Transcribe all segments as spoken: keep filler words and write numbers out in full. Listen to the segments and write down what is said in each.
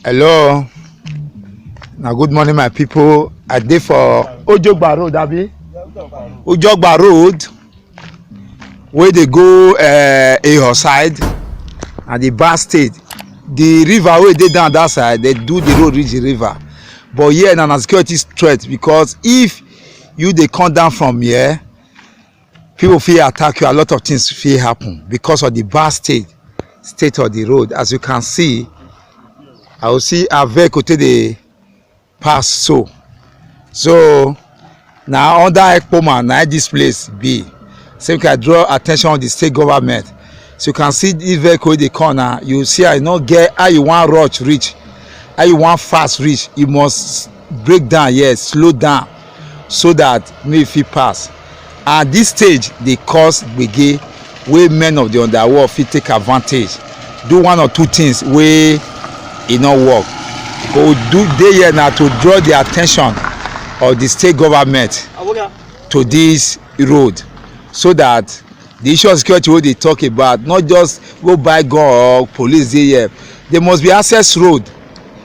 Hello. Now, good morning, my people. I dey for Ojogba Road, abi? Ojogba Road, where they go uh, Eho side and the Bar State. The river where they down that side, they do the road reach the river. But here, na security threat, because if you they come down from here, people fit attack you. A lot of things fit happen because of the bad state state of the road. As you can see, I will see a vehicle take dey pass so. So now under Ekpoma, now this place be. So make I draw attention of the state government. So you can see this vehicle dey come now. You see, I no get how you want rush reach, how you want fast reach. You must break down, yes, slow down, so that me fit pass. And this stage dey cause gbege wey men of the underworld fit take advantage, do one or two things wey e no work. But we do dey here na to draw the attention of the state government to this road, so that the issue of security wey dey talk about, not just go buy gun or police dey here. There must be access road.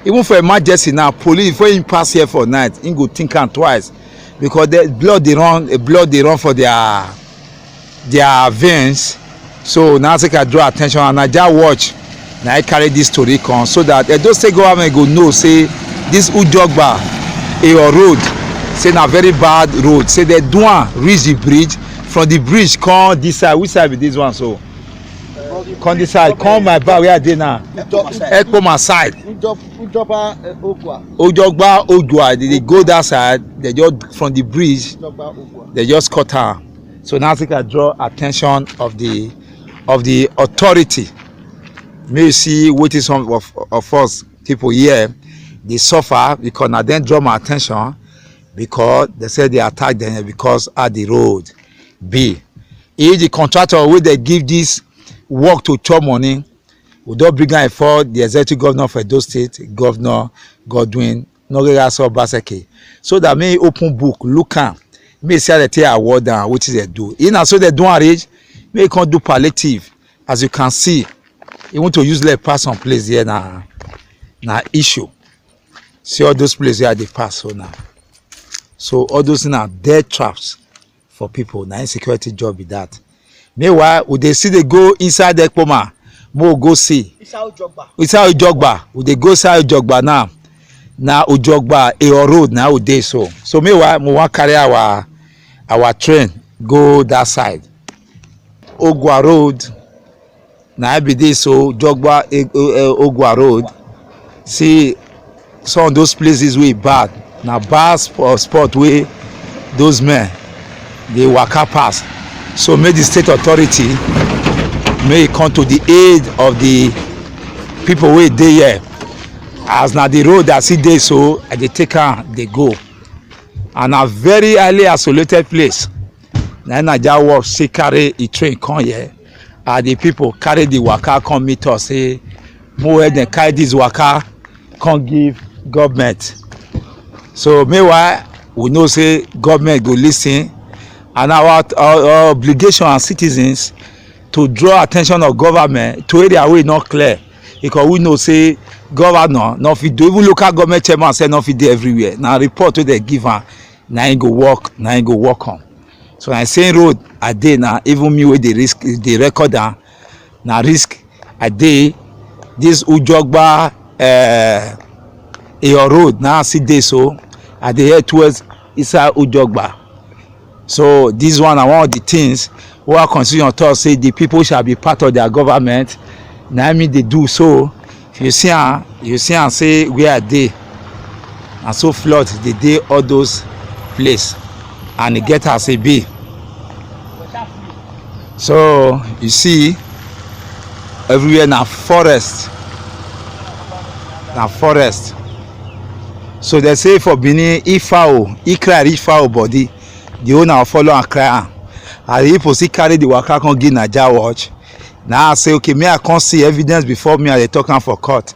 Even for emergency now, police, before him pass here for night, him go think am twice, because the blood dey run, eh, blood dey run for their their veins. So now take I draw attention, and Naija Watch na I carry this story come, so that Edo State government go know say this Ujogba Eyo road, say na very bad road. Say they do am reach the bridge, from the bridge come this side. Which side be this one so? Come this side, come my back where I dey now. Ekpoma side. Ujogba Ojua, they dey go that side. They just from the bridge, they just cut am. So now I think I draw attention of the of the authority. May you see wetin some of, of us people here dey suffer, because na dem draw my attention, because they say they attack them because of the road be. If the contractor wey they give this work to chop money, we don bring am for the executive governor for Edo State, Governor Godwin Nogheghase Obaseki, so that may he open book, look am, may he see how they take award am, wetin they do. If na so they do am reach, may he come do palliative. As you can see, he want to use leg pass some place here na na issue. See all those places where they pass so now. So all those things are death traps for people. Na insecurity job be that. Meanwhile, we dey see they go inside Ekpoma. Mo go see. Inside Ojogba. Inside Ojogba. We dey go inside Ojogba now. Na Ojogba Eyo road na we dey so. So meanwhile, we wan carry our our train go that side. Ogwa Road. Na I be this so Jogba eh, eh, Ogwa Road. See, some of those places wey bad, na bad spot, spot wey those men dey waka pass. So make the state authority make e come to the aid of the people wey dey here. As na the road I see dey so, I dey take am dey go. And na very highly isolated place. Na im Naija work still carry e train come here. And the people carry the waka come meet us say, make we help dem carry this waka come give government. So meanwhile, we know say government go listen, and our, our, our obligation as citizens to draw attention of government to area wey no clear, because we know say governor no fit do, even local government chairman sef no fit dey everywhere. Na report wey dem give am, na im go work, na im go work on. So na same road I dey na, even me wey dey risk, dey record am, na risk I dey. This Ujogba uh, Eyo road na I still dey so, I dey head towards inside Ujogba. So this one na one of the things wey our constitution talk say the people shall be part of their government. Na im me dey do so. If you see am, you see am say where I dey, na so flood dey dey all those place, and e get as e be. So you see, everywhere na forest, na forest. So they say for Benin, if fowl, if cry reach fowl body, the owner go follow am cry am. As the people still carry the waka come give Naija Watch, na I say, okay, me I come see evidence before me, I dey talk am for court.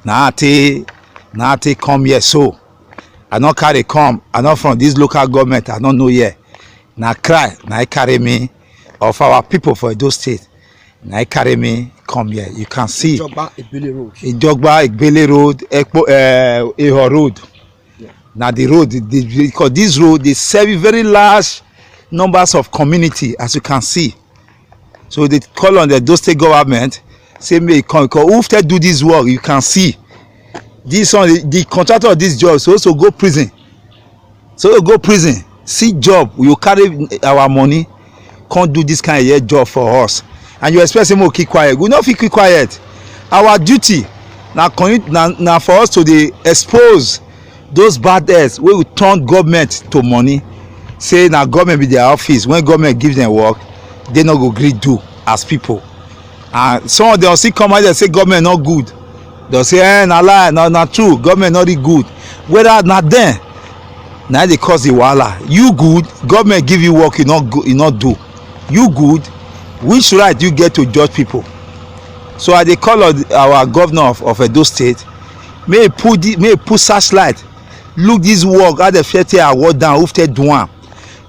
Na I take, na I take come here so. I no carry come, I no from this local government, I no know here. Na cry na e carry me, of our people for Edo State, na e carry me come here. You can see Jogba Ebele Road. Ijogba, Egbele Road, Ekpo, uh, Eho Road. Now the road, the, because this road they serve very large numbers of community, as you can see. So they call on the Edo State government, say may come, because who fit do this work, you can see. This one, the, the contractor of this job so also go prison. So you go prison, see job, you carry our money, come do this kind of year job for us. And you expect say make we keep quiet. We no fit keep quiet. Our duty na, na, na for us to dey expose those bad heads wey we turn government to money. Say na government be their office. When government give them work, they no go gree do as people. And some of them still come out dey say government no good. They say, eh, na lie, na, na true, government no really good. Whether na them, na they cause the wahala. You good, government give you work, you not go, you not do. You good, which right you get to judge people? So I dey call on our governor of, of Edo State, may he put the, may he put searchlight, look this work, how the fair take award down, who fit do am.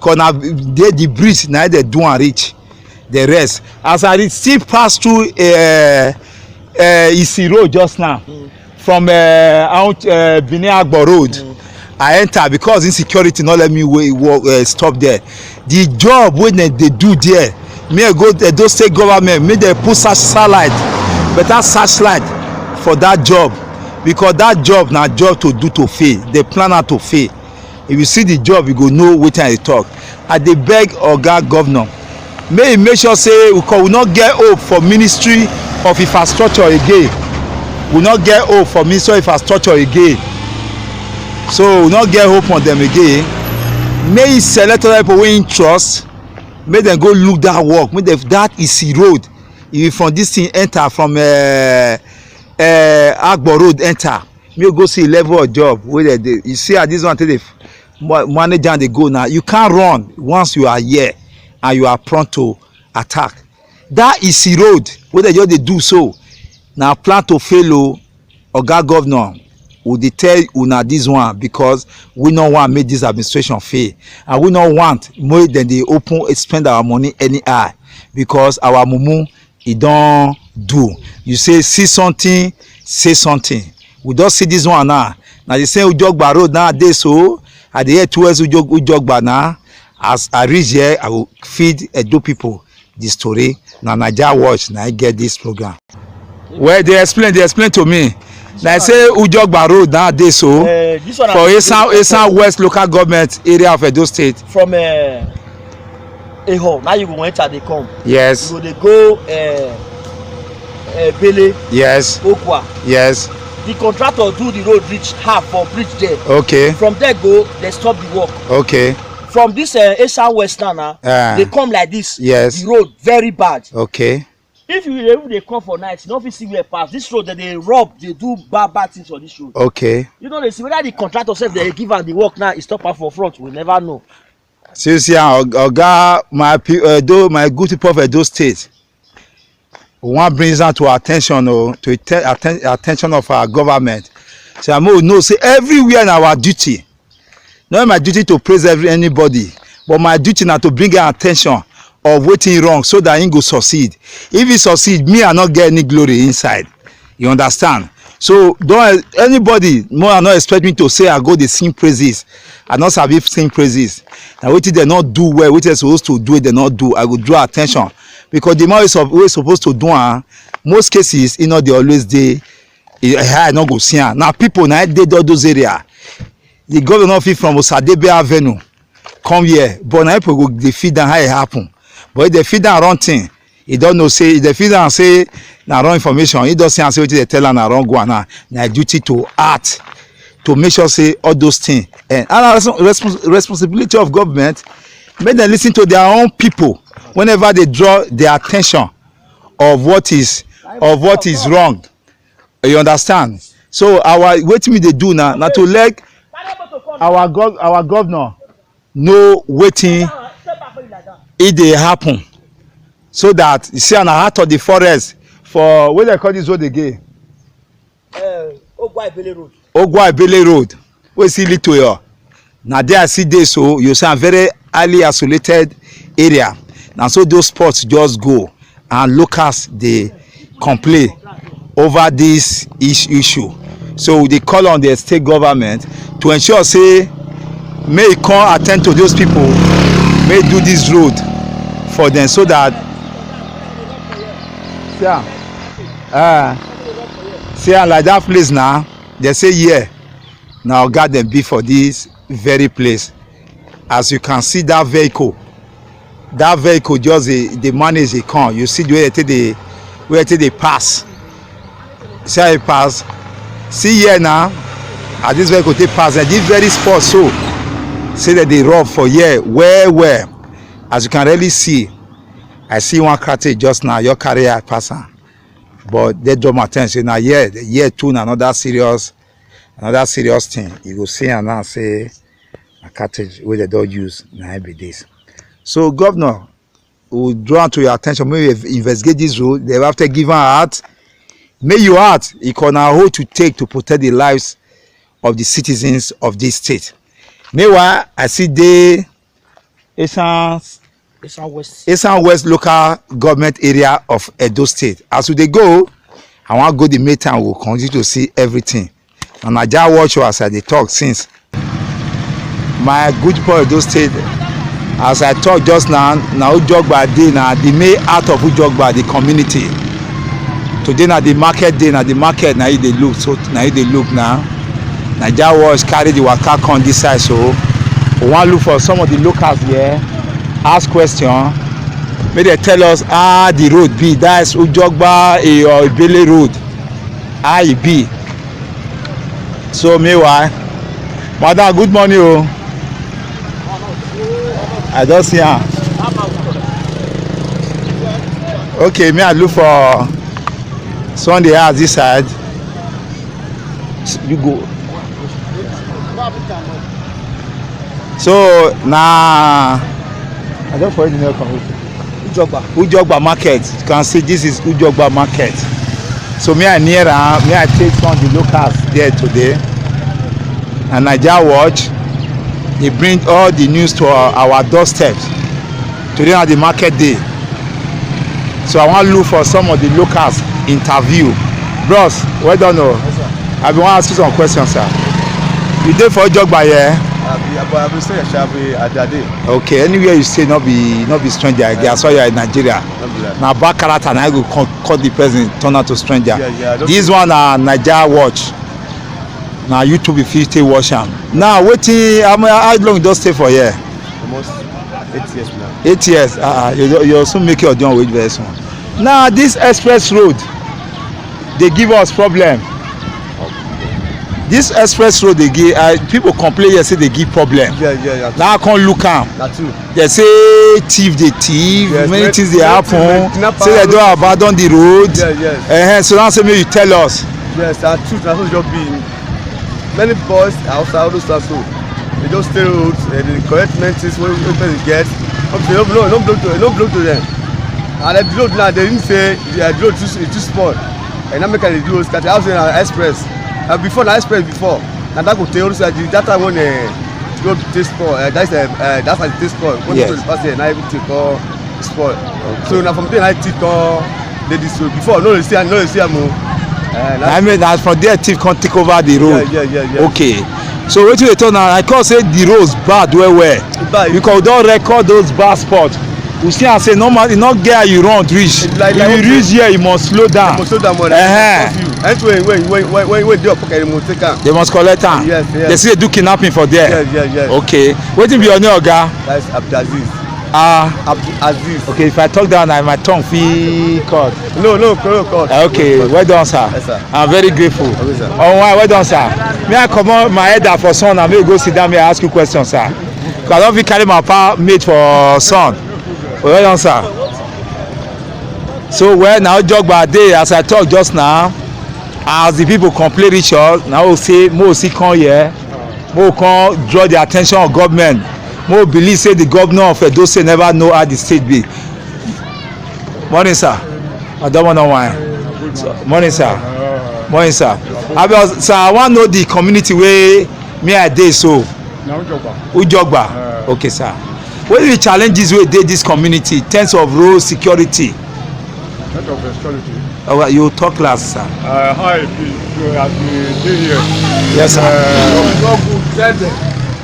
Cause na dey the bridge, na dey do am reach. The rest, as I dey still pass through uh, uh, Isi Road just now, from uh, out uh, Benin Agbo Road, I enter because insecurity no let me wait, walk, uh, stop there. The job wey dem dey do there, me I go Edo State government, make dem put search, searchlight, better searchlight for that job, because that job na job to do to fail. They plan am to fail. If you see the job, you go know wetin I dey talk. I dey beg oga governor, make he make sure say we come, we no get hope for ministry of infrastructure again. We no get hope for ministry of infrastructure again. So we no get hope on them again. Make he select other people wey he trust, make dem go look that work, make dem, that Isi Road, if you from this thing enter, from uh, uh, Agbo Road enter, make you go see level of job wey dem dey. You see how this one take dey ma- manage am dey go now. You can't run once you are here and you are prone to attack. That Isi Road wey dem just dey do so, na plan to fail o. Oga governor, we dey tell una this one because we no want make this administration fail, and we no want make dem dey open spend our money anyhow, because our mumu e don do. You say see something, say something. We don see this one now. Na the same Ujogba road now dey so. I dey hear towards Ujo- Ujogba now. As I reach here, I go feed Edo people the story. Na Naija Watch na I get this program. Well, they explain, they explain to me. Na I say Ujogba road now dey so, Eh, this one for na- Esan Esan West local government area of Edo State. From uh, Eho, now you go enter, they come. Yes. You go, they go uh, uh, Bele, Yes. Okwa. Yes. The contractor do the road reach half for bridge there. Okay. From there go, they stop the work. Okay. From this uh, Esan West now, now Ah. they come like this. Yes. The road very bad. Okay. If you even they come for night, you no fit see where pass. This road that they rob, they do bad bad things on this road. Okay. You know they see whether the contractor sef they give am the work now, e stop am for front. We never know. So you see, ah, Og- Oga, my pe- uh, do my good people of Edo State, we wan bring am to attention, oh, to atten- atten- attention of our government. So I know know say everywhere na our duty. Not my duty to praise every anybody, but my duty na to bring am attention of wetin wrong so that he go succeed. If he succeed, me I no get any glory inside. You understand? So don't anybody more no expect me to say I go dey sing praises. I no sabi sing praises. Na wetin dem no do well, wetin dem suppose to do, dem no do. I go draw attention because the man wey sup- wey suppose to do am, most cases e no dey always dey. E, I no go see am. Na people na dey all those area. The governor fit from Osadebe Avenue come here, but na people go dey feed am how e happen. But if they feed am wrong thing, he don know say if they feed am say na wrong information, he don see am say wetin they tell am na wrong one. Now na duty to act to make sure say all those things. And, and na respons- responsibility of government, make dem listen to their own people whenever they draw their attention of what is of what is wrong. You understand? So our wetin we dey do now na to let our gov our governor know wetin e dey happen, so that you see, na heart of the forest for wey dem call this road again, Uh, Ogwa Ebele Road. Ogwa Ebele Road, wey still lead to your. Na there I see dey so, you see, a very highly isolated area. Na so those spots just go and locals dey complain over this is-, issue. So we dey call on the state government to ensure say make e come attend to those people, make e do this road for them so that, see am, uh, see am like that place now, they say, yeah, na oga dem be for this very place. As you can see that vehicle, that vehicle just dey, dey manage dey come. You see the way they take dey, way they take dey pass. See how e pass. See here now, as this vehicle take pass, at this very spot so, say that they rub for here well well. As you can really see, I see one cartage just now, your carrier pass am. But they draw my attention now, yeah, yeah, too, na another serious, another serious thing. You go see am now say na cartage wey they don use, na im be this. So governor, we draw to your attention, make you investigate this road. They have to give am out. Make you out. E cause na hold to take to protect the lives of the citizens of this state. Meanwhile, I see dey Esan, Esan West. Esan West local government area of Edo State. As we dey go, I wan go the main town. We go continue to see everything. Na Naija Watch o, as I dey talk since. My good people of Edo State, as I talk just now, na Ujogba dey, na the main heart of Ujogba, the community. Today na the market day, na the market na you dey look, so na you dey look now. Naija Watch carry the waka come this side, so we wan look for some of the locals here, ask question, make dem tell us how the road be, that is Ujogba, eh, or Ibele road, how e be. So meanwhile, madam, good morning o. I don see am. Okay, me I look for Sunday house this side. You go. So na, I don forget the name of it. Ujogba. Ujogba market. You can see this is Ujogba market. So me I near am, me I take some of the locals there today. And Naija Watch, they bring all the news to our, our doorsteps. Today na the market day. So I wan look for some of the locals interview. Bros, well done o. Yes, sir. I bin wan ask you some questions, sir. You dey for Ujogba here? I be, I be stay here, sir. I be Adade. Okay, anywhere you stay, no be, no be stranger. I saw you are in Nigeria. No be lie. Na bad character na I go cut, cut the person, turn out to stranger. Yeah, yeah, I don't. This one na Naija Watch. Na YouTube you fit take watch am. Now wetin, how, how long you don stay for here? Almost eight years now. Eight years. Ah, ah, you, you soon make your own wage very soon. Now this express road, they give us problem. This express road they give, uh, people complain here say they give problem. Yeah, yeah, yeah. Now I come look am. Na true. They say thief dey thief, yes, many things dey happen. Say they don abandon the road. Yes, yes. Uh-huh. So now say make you tell us. Yes, na true. Na so e just be. Many boys outside, all those stuff, so they just stay road, eh, they collect many things wey, wey person get. Hope say no, no, no blow to, no blow to them. And, eh, the road now, they didn't say, eh, the road too, e too spoil. And now make am dey do road scatter. I was saying, uh, express. Uh, before na express before. Na that go take road side. That time when, eh, road take spoil, eh, that's, eh, eh, that's how e take spoil. When people dey pass here, na everything come spoil. So na from there na e take come dey this road. Before, no dey see am, no dey see am o. Eh, na, I mean, na from there thief come take over the road. Yeah, yeah, yeah, yeah. Okay. So wetin you dey talk now? I call say the roads bad well well. E bad. Because we don record those bad spots. We see am say normal, e no get how you run reach. If you reach here, you must slow down. You must slow down, man. Uh-huh. Anything wey, wey, wey, wey, wey dey your pocket, you must take am. They must collect am. Yes, yes. They still dey do kidnapping for there. Yes, yes, yes. Okay. Wetin be your name, oga? That's Abdulaziz. Ah. Abdulaziz. Okay, if I talk down, I, my tongue fit cut. No, no, no, cut. Okay, well done, sir. Yes, sir. I'm very grateful. Okay, sir. Oh, well, well done, sir. Me, I comot my head out for sun, and me go sit down, me ask you question, sir. 'Cause I don fit carry my papa mate for sun. Well done, sir. So, well, na Ujogba dey, as I talk just now, as the people complain reach us, na we say, mo si come here, mo come draw the attention of government, mo believe say the governor of Edo State never know how the state be. Morning, sir. I don't want no wine. Morning, sir. Morning, sir. I be, sir, I wan know the community wey me I dey so. Na Ujogba. Ujogba. Eh. Okay, sir. What are the challenges wey dey this community in terms of road security? In terms of security. Oh, you talk last, sir. Uh, hi, please, uh, as we dey here. Yes, sir. Uh, No good, tell them.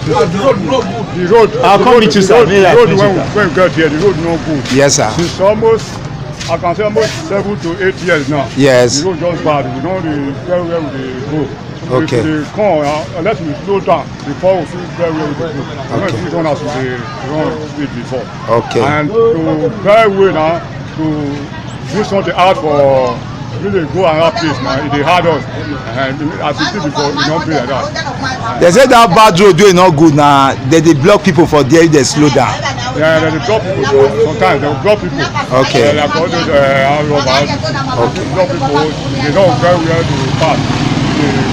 Road, road, no good. The road. I'll come meet you, sir. The road when we, when we get here, the road no good. Yes, sir. Since almost, I can say almost seven to eight years now. Yes. The road just bad. We don't really tell where we dey go. Okay. If they come, uh, unless we slow down before we feel very well. We don't Okay. see run as we dey run speed before. Okay. And to very well now to do something out for really go another place now. It dey hard us. And as you see before, we don't be like that. They say that bad road wey no good na they dey block people for there if they slow down. Yeah, they dey block people. So sometimes they block people. Okay. Uh, like all those uh, armed robbers. They block people. They don't very well to pass. They, they,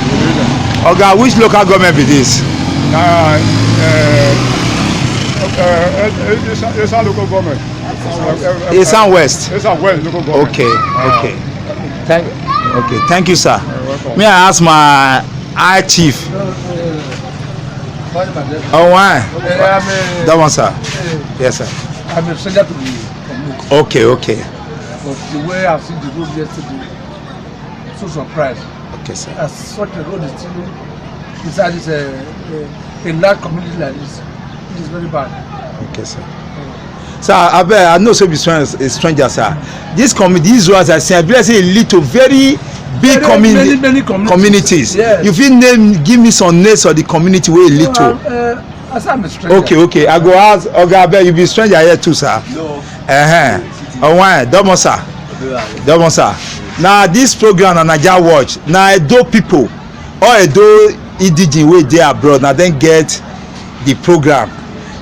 Oga, which local government be this? uh, uh, uh, uh, Esan local government. Uh, uh, Esan West. Esan West local government. Okay, okay. Thank, okay, thank you, sir. Me, I ask my high chief. Oh, why? That one, sir. Yes, sir. I'm a stranger to the community, Okay, okay, but the way I see the road yesterday, I'm so surprised. Okay, sir. As such a road is still inside this uh, uh, a large community like this, it is very bad. Okay, sir. Sir, I bet I know so be strangers, a stranger, sir. This community, these roads I see, I be like say e lead to very big Very community. many, many communities. Communities. Yes. You fit name, give me some names of the community wey e lead to. Uh, uh, as I'm a stranger. Okay, okay. I go ask Oga abeg, you be stranger here too, sir. No. Uh-huh. Owan, domo sir. Domo sir. Na this program na Naija Watch. Na Edo people, all Edo indigene wey dey abroad, na dem get the program.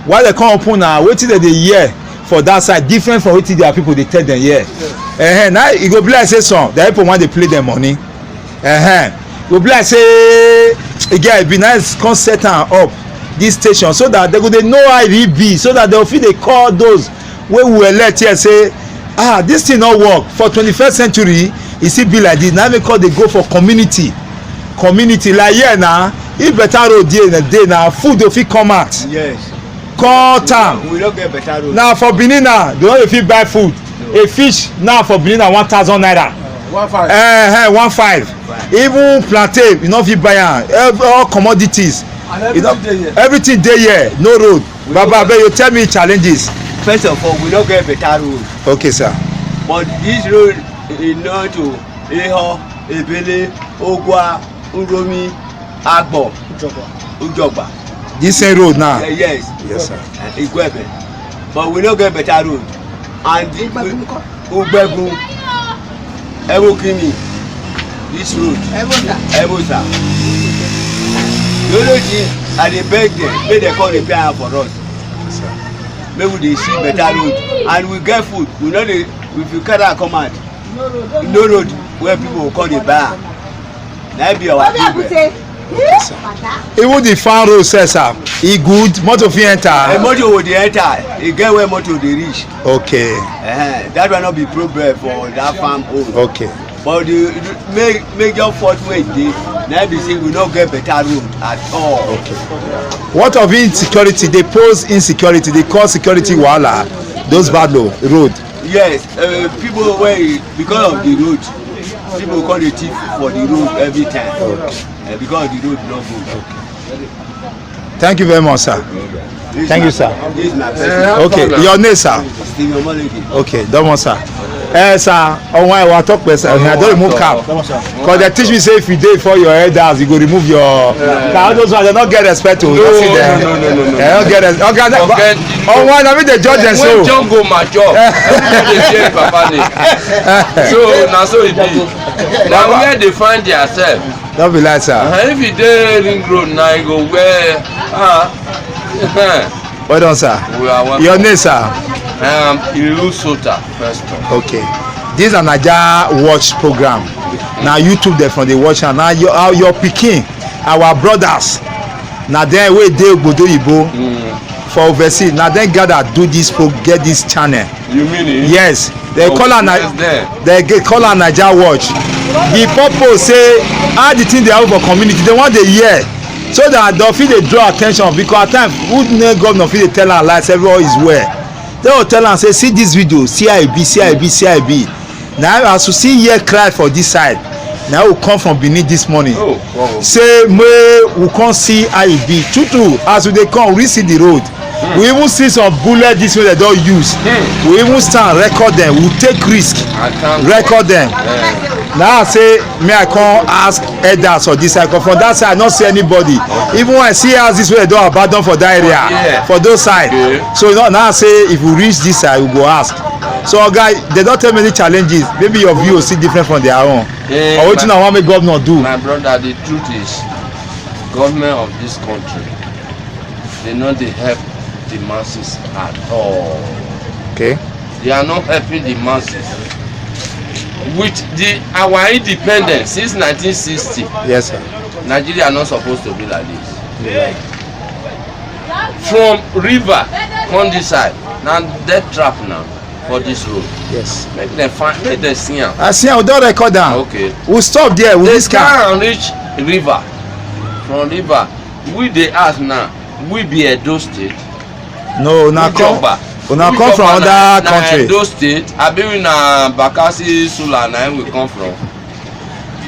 Why dem come open na wetin dem dey hear for that side different from wetin their people dey tell dem here. Uh-huh. Now e go be like say some their people wan dey play dem money. Uh-huh. Go be like say e get e be nice come set am up this station so that dem go dey know how e be so that dem go fit dey call those wey we elect here say ah this thing no work for twenty-first century e still be like this na make call dey go for community community like here na if better road dey na dey na food go fit come out Yes. call town We no get better road. na for benin na the one you fit buy food a fish now for benin na one thousand naira One five. eh eh one five even plantain you no fit buy am ev- all commodities And you know everything dey here. Everything dey here no road baba abeg you tell me challenges. First of all, we no get better road. Okay sir. But this road, e no to Eho, Ebele, Ogwa, Uromi, Agbo, Ujogba. This same road now. Eh, yes. Yes sir. Igwebe. But we no get better road. And the, Ugbegun, Ebokimi, this road. Ebota. The only thing, I dey beg them, make dem come repair am for us. Make we dey see better road. And we get food. We no dey, if you carry am come out, no road where people go come dey buy am. Na be our problem. Even the farm road sef sir e good motor fit enter. A motor go dey enter, e get where motor dey reach. Okay. Uh-huh. That one no be problem for that farm own. Okay. But the, the ma- major fault wey dey na be say we no get better road at all. What of insecurity dey pose insecurity dey cause security wahala those bad lo- road. Yes, uh, people wey because of the road, people come dey thief for the road every time. Uh, because of the road no good. Thank you very much sir. Thank you sir. This na person. Okay your name sir. Stephen Omolege. Okay domo sir. Eh sir ọwọn ẹwà tọpẹ sir I don remove cap because dem teach me say if you dey for your head house you go remove your cap all those ones dem no get respect o you see dem No, no, no, no, no. Dem no get respect oga Forget ọwọn na me dey judge dem so When John go mature, people dey fear him papa name. So na so e be. Na where dey find theirself. No be lie sir. Uh, if you dey ring road na you go wear. Ah, Well done sir. We are welcome. Your name sir. Um, Ilu Sota first. Okay. This na Naija Watch program. Na YouTube dem from dey watch am. Na your our your pikin, our brothers. Na dem wey dey obodo oyibo for overseas. Na dem gather do this pro get this channel. You mean it? Yes. They Oh, call am na yes, there. They get call am Naija Watch. The purpose say how the thing dey happen for community. They wan dey hear so that dem fit dey draw attention because at times who know governor fit dey tell am like say all is well. They go tell am say see this video see how e be see how e be see how e be. Now, as you see here, cry for this side. Now we come from Benin this morning. Oh, wow. Say, may we come see how e be. True, true, as we dey come, we see the road. We even see some bullet this way they don't use. We even stand, record them. We take risk, record them. Now I say, may I come ask elders for this side? 'Cause from that side, I not see anybody. Even when I see houses where they don't abandon for that area, for those side. So, you know, now I say, if we reach this side, we go ask. So, guy, they don't tell many challenges. Maybe your view will see different from their own. Eh, or wetin I want make governor do? My brother, the truth is, government of this country, they no dey help the masses at all. Okay. They are not helping the masses. With the our independence since nineteen sixty, yes, sir, Nigeria not supposed to be like this. Yeah. From river come this side, now death trap now for this road. Yes. Make them find, make them see am. I see am, we don record am. Okay. We stop there, we this car. They can reach river. From river, we dey ask now, we be Edo State? No, una come, una come from other country. Edo State, abi we na Bakassi Sula na we come from.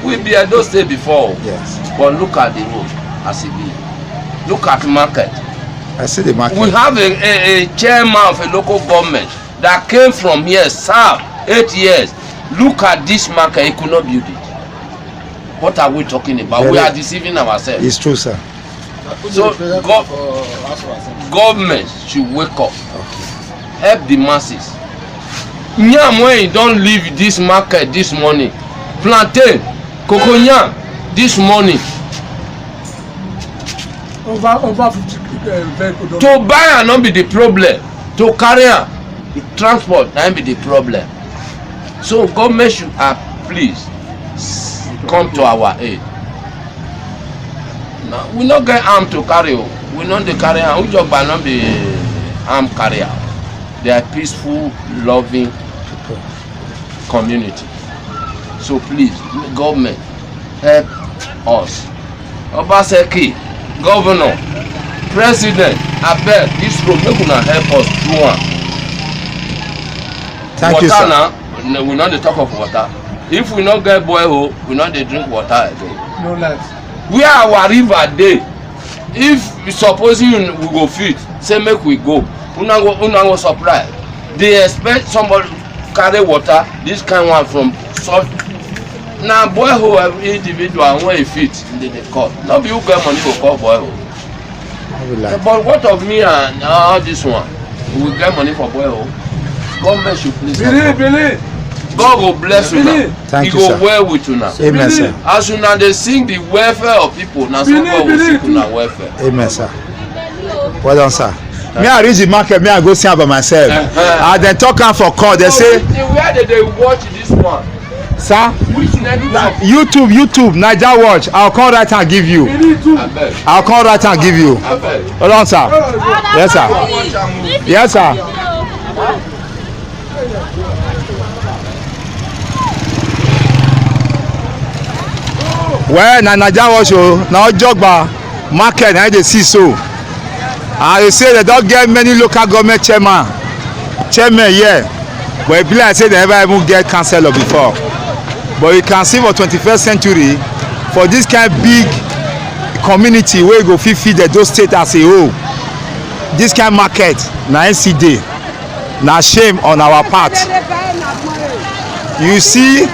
We be Edo State before. Yes. But look at the road as e be. Look at market. I see the market. We have a, a, a chairman of a local government that came from here, serve eight years. Look at this market, he could not build it. What are we talking about? We are deceiving ourselves. It's true, sir. So gov- government should wake up, help the masses. Yam wey e don leave this market this morning, plantain, cocoyam this morning. Over over fifty uh, vehicle don. To buy am no be the problem, to carry am, the transport na im be the problem. So government should, ah, please come to our aid. No, we no get arm to carry o. We no dey carry am. Ujogba no be arm carrier. They are peaceful, loving community. So please, government, help us. Obaseki, governor, president, abeg, this road, make una help us do am. Thank you, sir. Water na, no, we no dey talk of water. If we no get borehole, we no dey drink water again. No light. Where our river dey, if supposing we go fit say make we go, una go, una go surprise. Dey expect somebody carry water, this kind one from so. Na borehole every individual wey e fit, dey dey cut. No be who get money go cut borehole. But what of me and all this one? We get money for borehole. Government should please help us. God go bless una. Thank you, sir. E go well with una. Amen, sir. As una dey sing the welfare of people, na so God go seek una welfare. Amen, sir. Well done, sir. Me, I reach the market, me, I go see am by myself. Uh-huh. As dem talk am for court, they say, where they dey watch this one? Sir? Which network? YouTube, YouTube, Naija Watch. I'll come write and give you. Abeg. I'll come write and give you. Abeg. Hold on, sir. Yes, sir. Yes, sir. Well, na Naija Watch o, na Ojogba market na I dey see so. I dey say they don get many local government chairman, chairman here, but e be like say they never even get councillor before. But you can see for twenty-first century, for this kind big community wey go fit feed Edo State as a whole, this kind market na N C D. Na shame on our part. You see,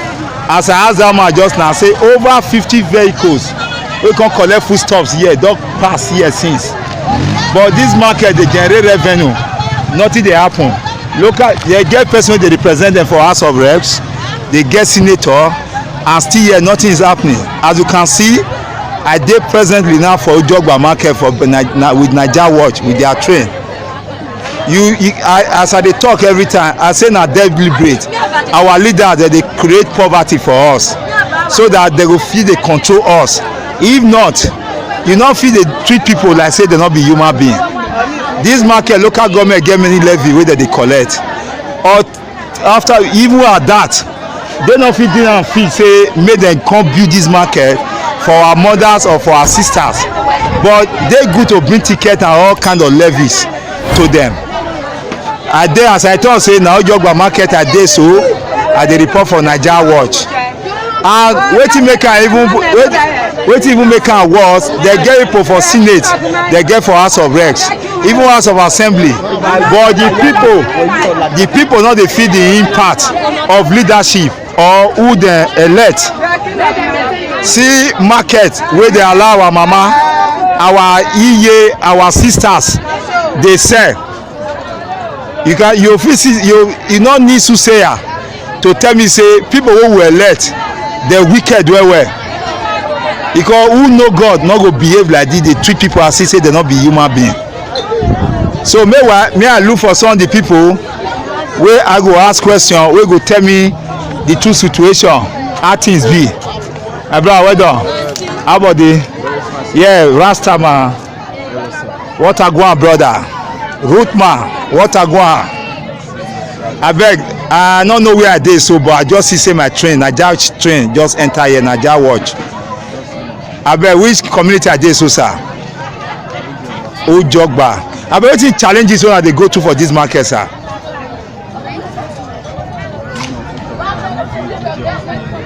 as I ask that man just now, say over fifty vehicles wey come collect foodstuffs here don pass here since. But this market dey generate revenue, nothing dey happen. Local, they get person wey dey represent them for House of Reps, they get senator, and still here nothing is happening. As you can see, I dey presently now for Ojogba market for Ni-, Na-, with Naija Watch with their train. You, you I, as I dey talk every time, I say na deliberate. Our leaders, they dey create poverty for us so that they go fit dey control us. If not, you no fit dey treat people like say they no be human being. This market, local government get many levy wey they dey collect. Or after, even at that, they no fit dey and feel say make dem come build this market for our mothers or for our sisters. But they good to bring ticket and all kind of levies to them. I dey, as I talk say na Ojogba market I dey so, I dey report for Naija Watch. And wetin make am even wait- wetin even make am worse, dem get people for Senate, dem get for House of Reps, even House of Assembly. But the people, the people no dey feel the impact of leadership or who dem elect. See market wey dey allow our mama, our iye, our sisters dey sell. You can you fit see you you no need soothsayer to tell me say people wey we elect dem wicked well well, because who know God no go behave like this, dey treat people as if say dem no be human being. So meanwhile, me I look for some of the people wey I go ask question, wey go tell me the true situation, how things be. My brother, well done. How about the, yeah, Rasta man? What a go on, brother. Root man, what a go on? Abeg, I no know where I dey so, but I just see say my train, Naija train, just enter here, Naija Watch. Abeg, which community I dey so, sir? Ojogba. Abeg, wetin challenges wey una dey go through for this market, sir?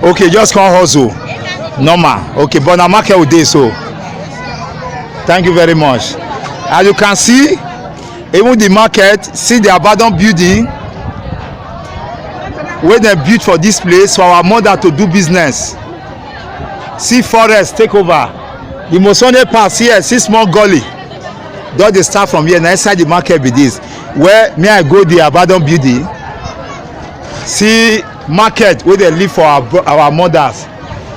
Okay, just come hustle. Normal. Okay, but na market we dey so. Thank you very much. As you can see, even the market, see the abandoned building wey dem build for this place for our mother to do business. See forest take over. The Mosone Pass here, see small gully. Don dey start from here, na inside the market be this. Where me I go the abandoned building, see market wey dey live for our bro- our mothers,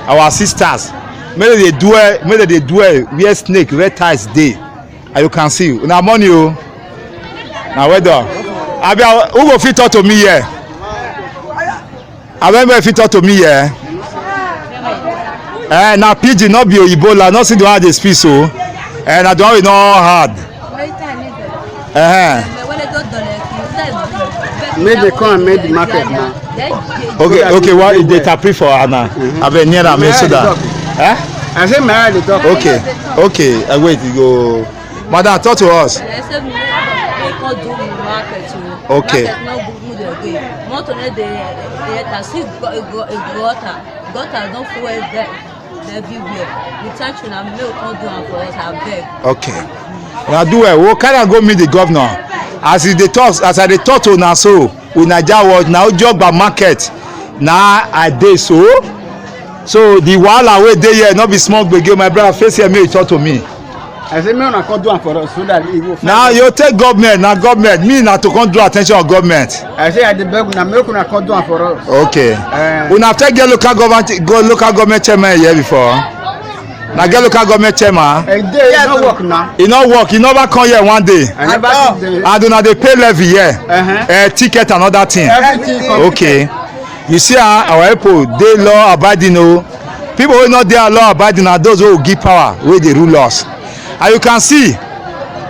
our sisters. Make dem dey dwell, make dem dey dwell where snake, red tiles dey. As you can see, una money o. Na well done. Abia, who go fit talk to me here? Abeg, make fit talk to me here. Eh, na pidgin, no be oyibo la, no see the one I dey speak so. Eh, na the one we no hard. Eh. Make they come and make the market now. Okay, okay, what if they interpret for her now? Abeg, near am, so that. Eh? I say, may I dey talk? Okay, okay, I wait, you go. Madam, talk to us. They say me, they call do the market o. Okay. Market no good, good again. Motor no dey enter. See, go, go, gutter. Gutter don full everywhere. Everywhere. We thank you now. Make you come do am for us, abeg. Okay. Una do well. We go carry am go meet the governor. As he dey talk, as I dey talk to una so, with Naija Watch, na Ojogba market na I dey so. So the wahala wey dey here no be small gbege. My brother, face here, make you talk to me. I say make una come do am for us so that e go. Now you take government, na government. Me na to come draw attention of government. I say I dey beg una, make una come do am for us. Okay. Eh. Una take get local government, go local government chairman here before? Na get local government chairman? E dey, e no work now. E no work. E never come here one day. I never see them. And una dey pay levy here. Uh-huh. Eh, ticket and other thing. Everything come. Okay. You see, ah, our people dey law abiding o. People wey no dey law abiding na those wey give power, wey dey rule us. And you can see,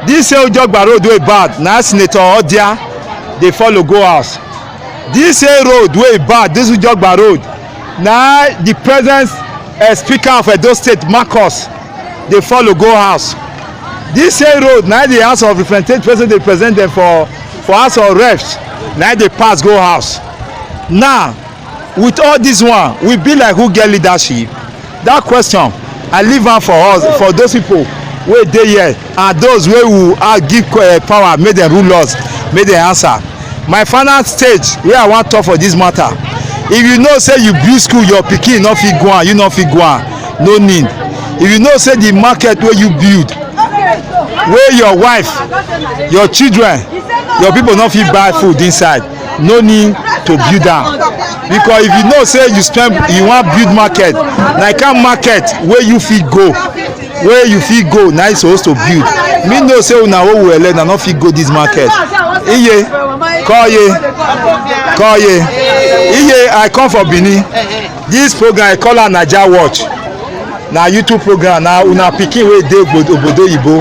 this same Ojogba road wey bad, na Senator Odia dey follow go house. This same road wey bad, this Ojogba road, na the present, eh, Speaker of Edo State, Marcus, dey follow go house. This same road, na the House of Representatives, person dey represent them for, for House of Reps, na dey pass go house. Now, with all this one, we be like who get leadership? That question, I leave am for us, for those people wey dey here, and those wey we, uh, give, uh, power, make dem rule us, make dem answer. My final stage wey I wan talk for this matter, if you know say you build school, your pikin no fit go am, you no fit go am, no need. If you know say the market wey you build, wey your wife, your children, your people no fit buy food inside, no need to build am. Because if you know say you spend, you wan build market, na kind market wey you fit go, wey you fit go, na you suppose to build. Me know say una wey we elect, una no fit go this market. Iye, call ye, call ye. Iye, I come for Benin. This program, I call am Naija Watch. Na YouTube program, na una pikin wey dey obodo, obodo oyibo,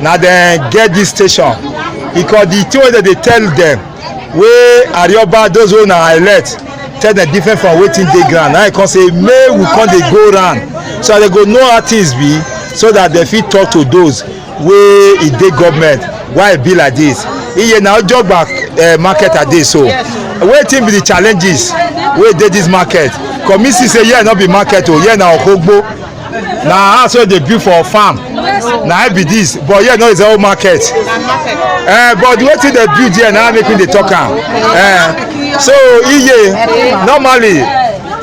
na dem get this station. Because the thing wey dem dey tell dem, wey Arioba, those wey una elect, tell dem different from wetin dey ground. Na I come say, make we come dey go round, so dem go know how things be, so that dem fit talk to those wey e dey government, why e be like this. Iye, na Ojogba, eh, market I dey so. Wetin be the challenges? wey dey this market. Community say here no be market o, here na okogbo. Na house wey dey build for farm. Na I be this, but here no is our market. Eh, but wetin dey build here na make we dey talk am. Eh, so iye, normally,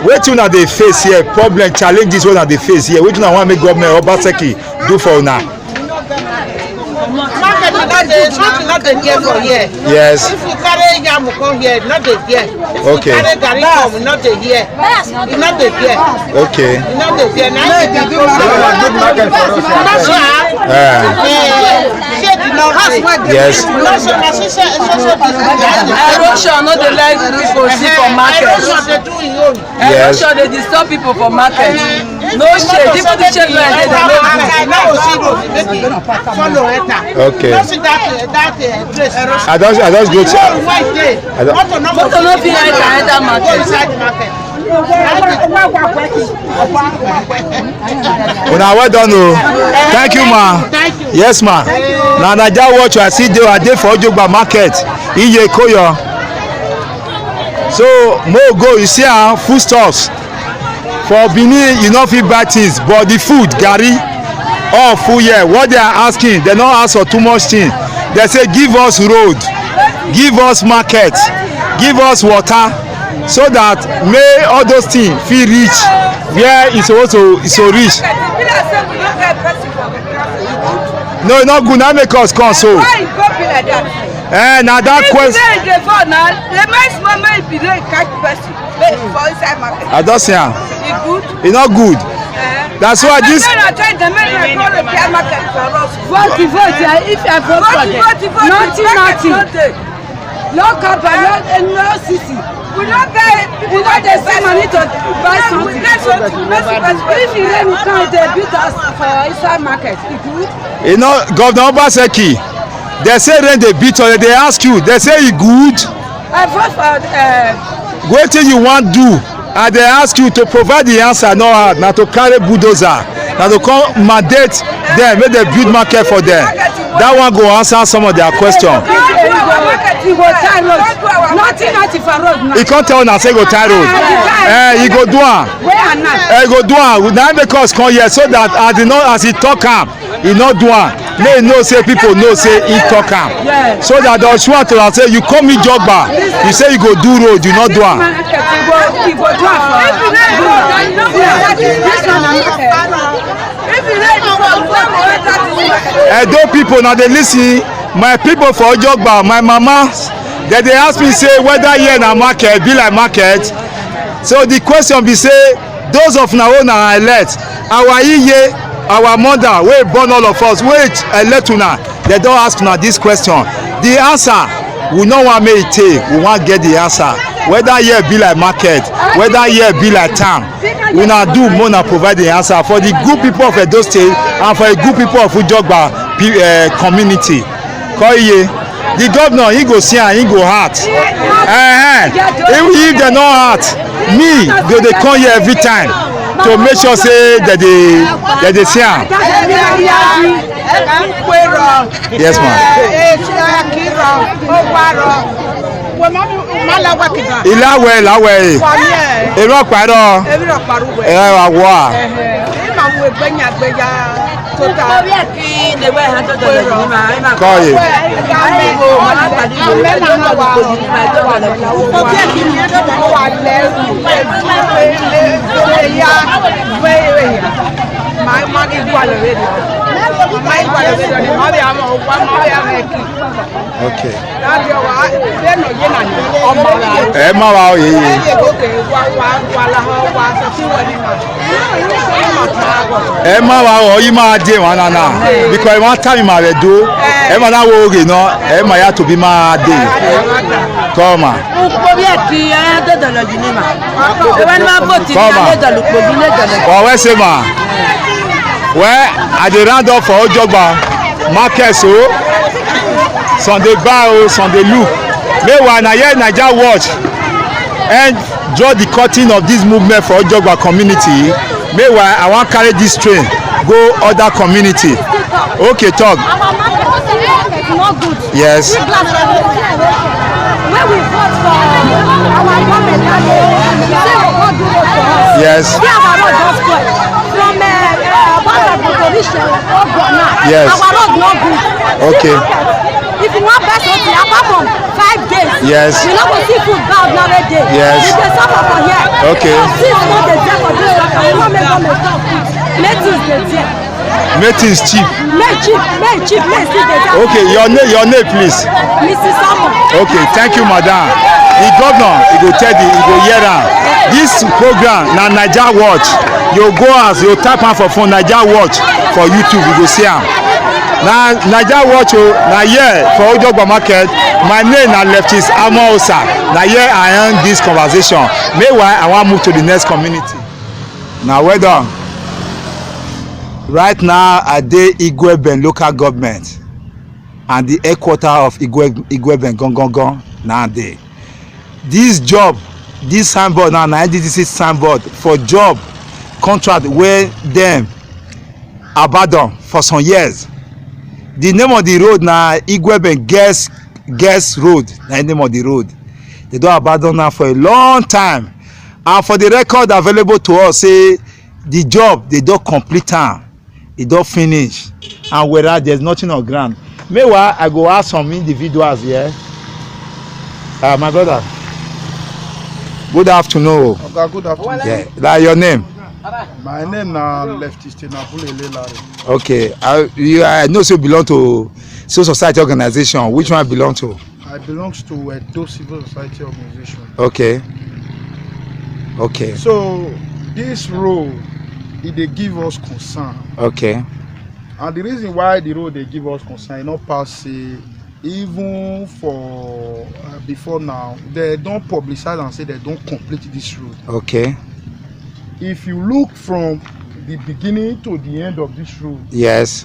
wetin una dey face here, problem, challenges wey una dey face here, wetin una wan make government Obaseki do for una? Market no dey, something no dey there for here. Yes. If you carry yam come here, no dey there. If you Okay. carry garri come, no dey here. E no dey there. Okay. E no dey there. Na im be the problem. Good market for us. That's why. Eh. Eh, shade no dey. Yes. No, so na so, so, so, so, Erosion no dey like people see for market. Erosion dey do im own. Yes. Erosion dey disturb people for market. No shade, even the shade wey dey, dem no gree. Okay. I just, I just go to. I don't. Motor no fit enter, enter market. Una well done o. Thank you, ma. Yes, ma. Na Naija Watch I see dey, I dey for Ojogba market, Iye Koyo. So, mo go, you see, ah, foodstuffs. For Benin, you no fit buy things, but the food, garri, all full here. What they are asking, they no ask for too much thing. They say, "Give us road, give us market, give us water, so that may all those things fit reach where it's supposed to, it's to reach." No, e no good. Na make us come so. Why e go be like that? Eh, na that If question. Rain dey fall now, the next moment e be rain catch person. Wait for inside market. I don see am. E good. E no good. Eh. That's why this. Make una tell them, make una go repair market for us. Vote, vote, eh, if I vote for Vote, them. Vote, vote, Nothing, market nothing. No dey. No cover, no, eh, no sisi. We no get, we no dey see money to buy something. If e rain come, dey beat us for inside market. E good. You know, Governor Obaseki, they say rain dey beat us. They ask you, they say e good. I vote for, uh, Wetin you wan do? I dey ask you to provide the answer, no hard. Na to carry bulldozer, na to come mandate them, make dem build market for them. That one go answer some of their question. E go tie road. Nothing, nothing for road now. E come tell una say e go tie road. Eh, e go do am. Where and now? Eh, e go do am. Na im make us come here so that as e no, as e talk am, e no do am. Make e know say people know say e talk am. Yes. So that the Osun Atora say you come meet Jogba, you say you go do road, you no do am. Market, e go, e go do am for us. This one na market. Edo people, na dey listen. My people for Ojogba, my mama, they dey ask me say whether here na market, be like market. So the question be say, those of una wey una elect, our iye, our mother wey born all of us, wey elect una, they don ask una this question. The answer, we no wan make e tey, we wan get the answer. Whether here be like market, whether here be like town, una do, make una provide the answer for the good people of Edo State and for the good people of Ojogba pe-, eh, community. Koiye, the governor, he go see am, he go act. Eh, eh. If, if they no act, me go dey come here every time to make sure say that they, that they see am. Yes, ma'am. Ilawe, ilawe. Ero paro. Ero wa wa. Kọye. Okay. Ẹ má wa o yeye. Ẹ má wa o, yìí máa dé wọn nana. Because wọn tà mí màá rẹ̀ dó. Ẹ má náà wo oge náà. Ẹ má yà tóbi máa dé. Kọ́ ma. Ukpobi eki ya dodo lo jinima. Ewe ni ma vote ni Kọ́ ma. Dodo lo ukpobi ni dodo lo. Ọ̀wẹ́ ṣe ma. Well, I dey round up for Ojogba market so. Some dey buy o, some dey look. Meanwhile, na here Naija Watch end draw the curtain of this movement for Ojogba community. Meanwhile, I wan carry this train go other community. Okay, talk. Our market is not good. Yes. When we vote for our government that day, Yes. See, our road don spoil. From uh, uh, Bangladesh to reach uh, Ogbona. Yes. Our road no good. Okay. If you want best hotel, apart from five days, Yes. You no go see food buy ordinary day. Yes. You dey suffer for here. Okay. So things no dey there for this country. We no make government talk. Make things dey there. Make things cheap. Make cheap, make cheap, make still dey there. Okay, your name, your name, please. Missus Omo. Okay, thank you, madam. The governor, he go tell the, he go hear am. This program na Naija Watch. You go as you type am for phone, Naija Watch for YouTube, you go see am. Na Naija Watch o, na here for Ojogba market. My name na Leftis Amo Osa. Na here I end this conversation. Meanwhile, I wan move to the next community. Na well done. Right now, I dey Igweben local government and the headquarter of Igwe, Igweben Gongongon na dey. This job, this signboard now na N D D C signboard for job contract wey dem abandon for some years. The name of the road na Igweben Girls, Girls Road na the name of the road. They don abandon am for a long time. And for the record available to us, say the job, they don complete am. E don finish. And whereas there's nothing on ground. Meanwhile, I go ask some individuals here. Uh, my brother, good afternoon. Oga, good afternoon. Yeah, like your name. My name na Leftis Tenabulele Larry. Okay, I, you, I know say you belong to civil society organization. Which one you belong to? I belong to Edo Civil Society Organization. Okay. Okay. So this road, e dey give us concern. Okay. And the reason why the road dey give us concern, e no pass say even for uh, before now, they don publicize and say they don complete this road. Okay. If you look from the beginning to the end of this road, Yes.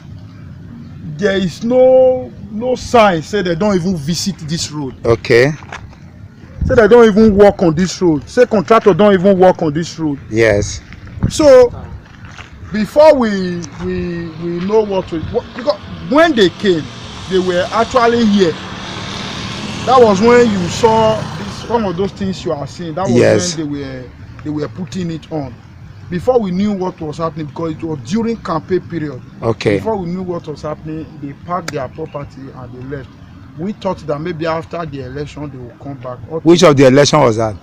there is no no sign say they don even visit this road. Okay. Say they don even work on this road. Say contractor don even work on this road. Yes. So before we we we know what to what, because when they came, they were actually here. That was when you saw this, some of those things you are seeing. That was Yes. When they were they were putting it on. Before we knew what was happening, because it was during campaign period. Okay. Before we knew what was happening, they packed their property and they left. We thought that maybe after the election they will come back. Or Which of the election was that?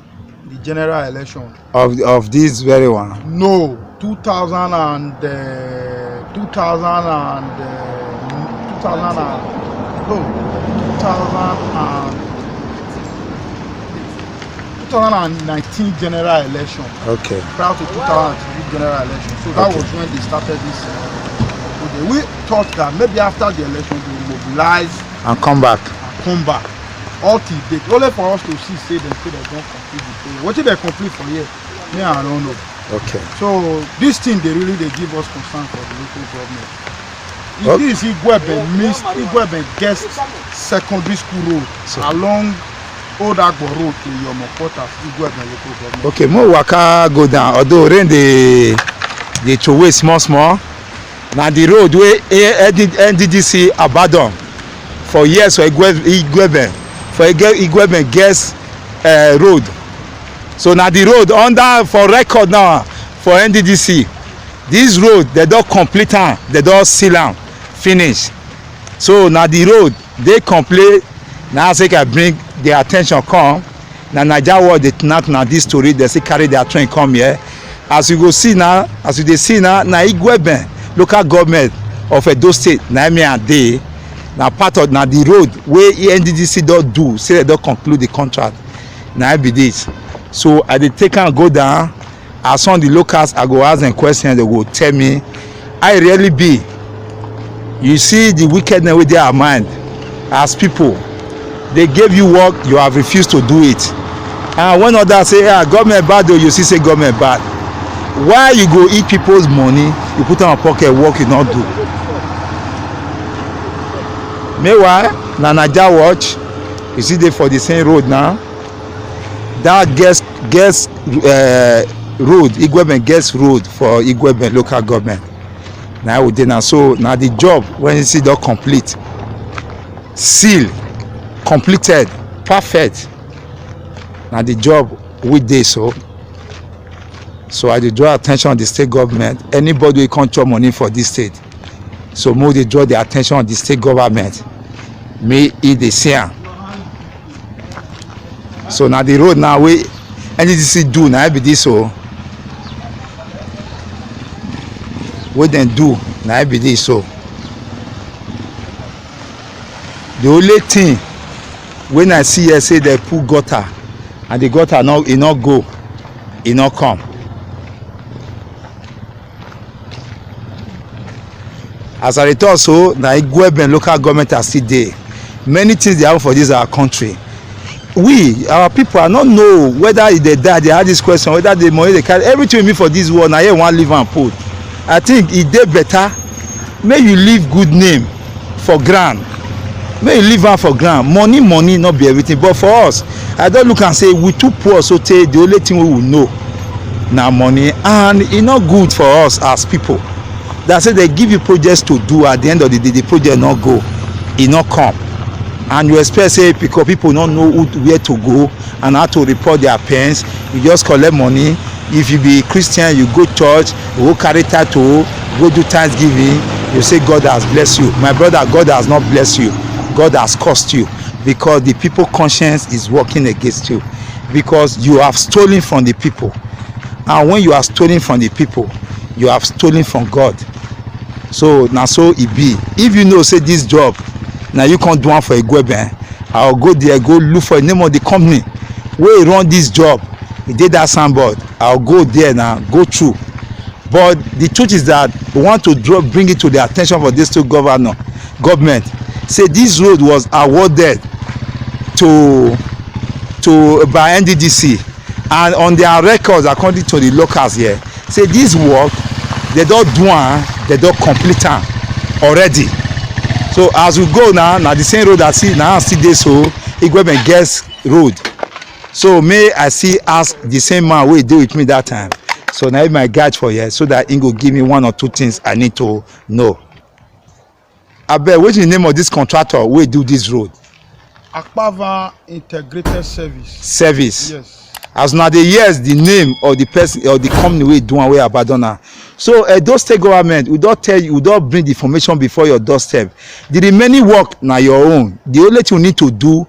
The general election. Of of this very one. No, two thousand and uh, two thousand and uh, two thousand and no, two thousand and two thousand and nineteen general election. Okay. Prior to two thousand and twenty general election. So that Okay. Was when they started this. Uh, project. We thought that maybe after the election they will mobilize And come back. and come back. All till date, only for us to see say dem say dem don complete the project. Wetin dem complete for here, me I no know. Okay. So this thing dey really dey give us concern for the local government. Okay. This Igweben means Igweben Girls Secondary School Road along Old Agbo Road to Iyomo Quarters, Igweben local government. Okay, mo waka go down. Although rain dey dey throway small small, na the road wey A- N D- N D D C abandon for years for Igwe, Igweben, for Igwe, Igweben Girls uh, Road. So na the road under for record now for N D D C. This road they don complete am, they don seal am finish. So na the road dey complete. Na as I bring the attention come. Na Naija World dey knack na this story. They still carry their train come here. As you go see now, as you dey see now, na Igweben local government of Edo State na me and dey na part of na the road wey N D D C don do say they don conclude the contract. Na be this. So I dey take am go down. As some of the locals, I go ask them questions, they go tell me how e really be. You see the wickedness wey dey our mind as people. They gave you work, you have refused to do it. And when others say, ah, government bad o, you see say government bad. Why you go eat people's money, you put am on pocket, work you not do. Meanwhile, na Naija Watch, you see dey for the same road now. That Girls Girls uh, Road, Igweben Girls Road for Igweben local government. Na we dey now. So na the job when you see don complete, seal, completed, perfect. Na the job we dey so. So I dey draw attention of the state government, anybody wey come chop money for this state, so make we dey draw the attention of the state government, make e dey see am. So na the road now wey N D D C do, na e be this o. Wey dem do, na e be this o. The only thing wey I see here say dem put gutter, and the gutter no, e no go, e no come. As I dey talk so, na Igweben local government I still dey. Many things dey happen for this our country. We, our people, I no know whether if dem die, dem ask this question, whether the money dem carry, everything wey be for this world, na here we wan leave am put. I think e dey better make you leave good name for ground. Make you leave am for ground. Money, money no be everything. But for us, I don look am say we too poor, so tey the only thing wey we know na money, and e no good for us as people. That say dem give you projects to do, at the end of the day, the project no go, e no come, and you expect say because people no know who, where to go and how to report their pains, you just collect money. If you be Christian, you go church, you go carry title, go do thanksgiving, you say God has blessed you. My brother, God has not blessed you. God has cursed you, because the people conscience is working against you, because you have stolen from the people, and when you are stealing from the people, you have stolen from God. So na so e be. If you know say this job na you come do am for Igweben, I go go there, go look for the name of the company wey run this job. E dey that signboard. I go there now, go through. But the truth is that we want to draw, bring it to the attention for this two governor, government, say this road was awarded to, to, by N D D C, and on their records, according to the locals here, say this work, dem don do am, dem don complete am already. So as we go now, na the same road I see now, I still dey so, Igweben Girls Road. So may I still ask the same man wey dey with me that time. So na him my guide for here, so that he go give me one or two things I need to know. Abeg, wetin the name of this contractor wey do this road? Akpavan Integrated Service. Service. Yes. As una dey hear the name of the person or the company wey do am, wey abandon am. So Edo State government, we don tell you, we don bring the information before your doorstep. The remaining work na your own. The only thing you need to do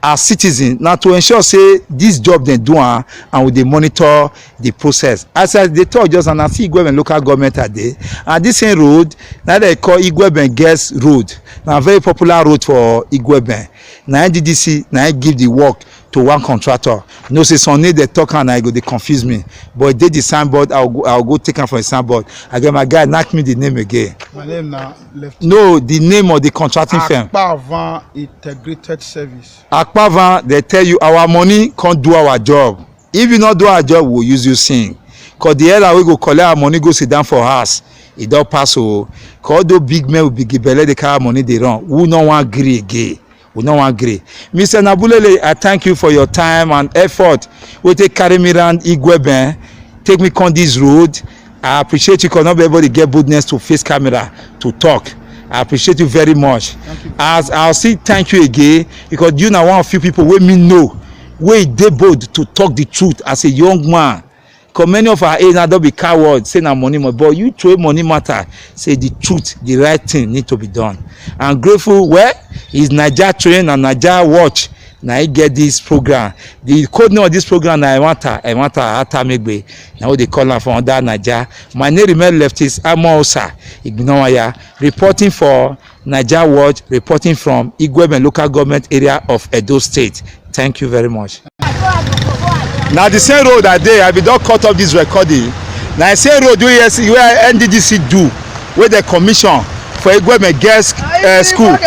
as citizen na to ensure say this job dem do am, and we dey monitor the process. As I dey talk just now, na still Igweben local government I dey, and this same road na dem call Igweben Girls Road. Na very popular road for Igweben. Na N D D C na im give the work to one contractor. You know say some name dem talk am, na e go dey confuse me. But e dey the signboard, I go, I go take am from the signboard. I get my guy, knack me the name again. My name na left. No, the name of the contracting firm. Akpavan Integrated Service. Akpavan, dem tell you our money come do our job. If you no do our job, we use you sing. Cause the area wey go collect our money go sit down for house, e don pass o. Cause all those big men with big belle dey carry money dey run. We no wan gree again. We no wan gree. Mister Nabulele, I thank you for your time and effort wey take carry me round Igweben, take me come this road. I appreciate you, cause not everybody get boldness to face camera to talk. I appreciate you very much. As I'll still thank you again, because you na one of few people wey me know wey dey bold to talk the truth as a young man. Cause many of our age now don be coward, say na money matter, but you throw money matter, say the truth, the right thing need to be done. I'm grateful. Well, is Naija Train and Naija Watch na e get this program. The code name of this program na Enwata, Enwata Atamegbe. Na what they call am for under Naija. My name remain leftist Amo Osa Igbinawaya, reporting for Naija Watch, reporting from Igweben local government area of Edo State. Thank you very much. Na the same road I dey, I bin don cut off this recording. Na the same road wey S- wey N D D C do, wey dem commission for Igweben Girls uh, School.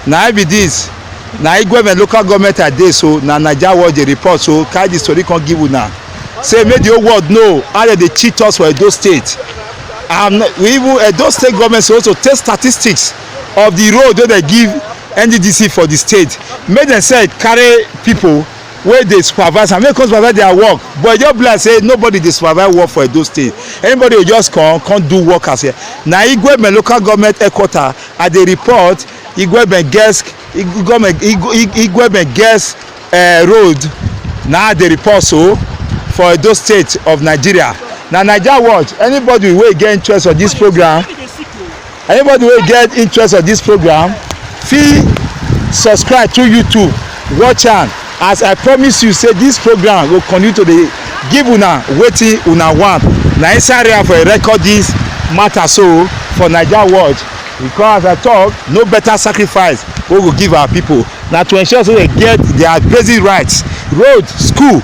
Na I be this. Na Igweben local government I dey, so na Naija Watch dey report, so carry the story come give una. Say make the whole world know how dem dey cheat us for Edo State. And we even Edo State government suppose to take statistics of the road wey dem give N D D C for the state. Make dem sef carry people wey dey supervise am, make come supervise their work. But e just be like say nobody dey supervise work for Edo State. Anybody go just come, come do work as here. Na Igweben local government headquarter I dey report. Igweben Girls, Igweben, Igweben Girls uh, Road, na I dey report so for Edo State of Nigeria. Na Naija Watch, anybody wey get interest for this program, anybody wey get interest for this program, fit subscribe through YouTube, watch am. As I promise you say this program go continue to dey give una wetin una want. Na inside area for record this matter so for Naija Watch, because as I talk, no better sacrifice wey go give our people. Na to ensure say they get their basic rights, road, school,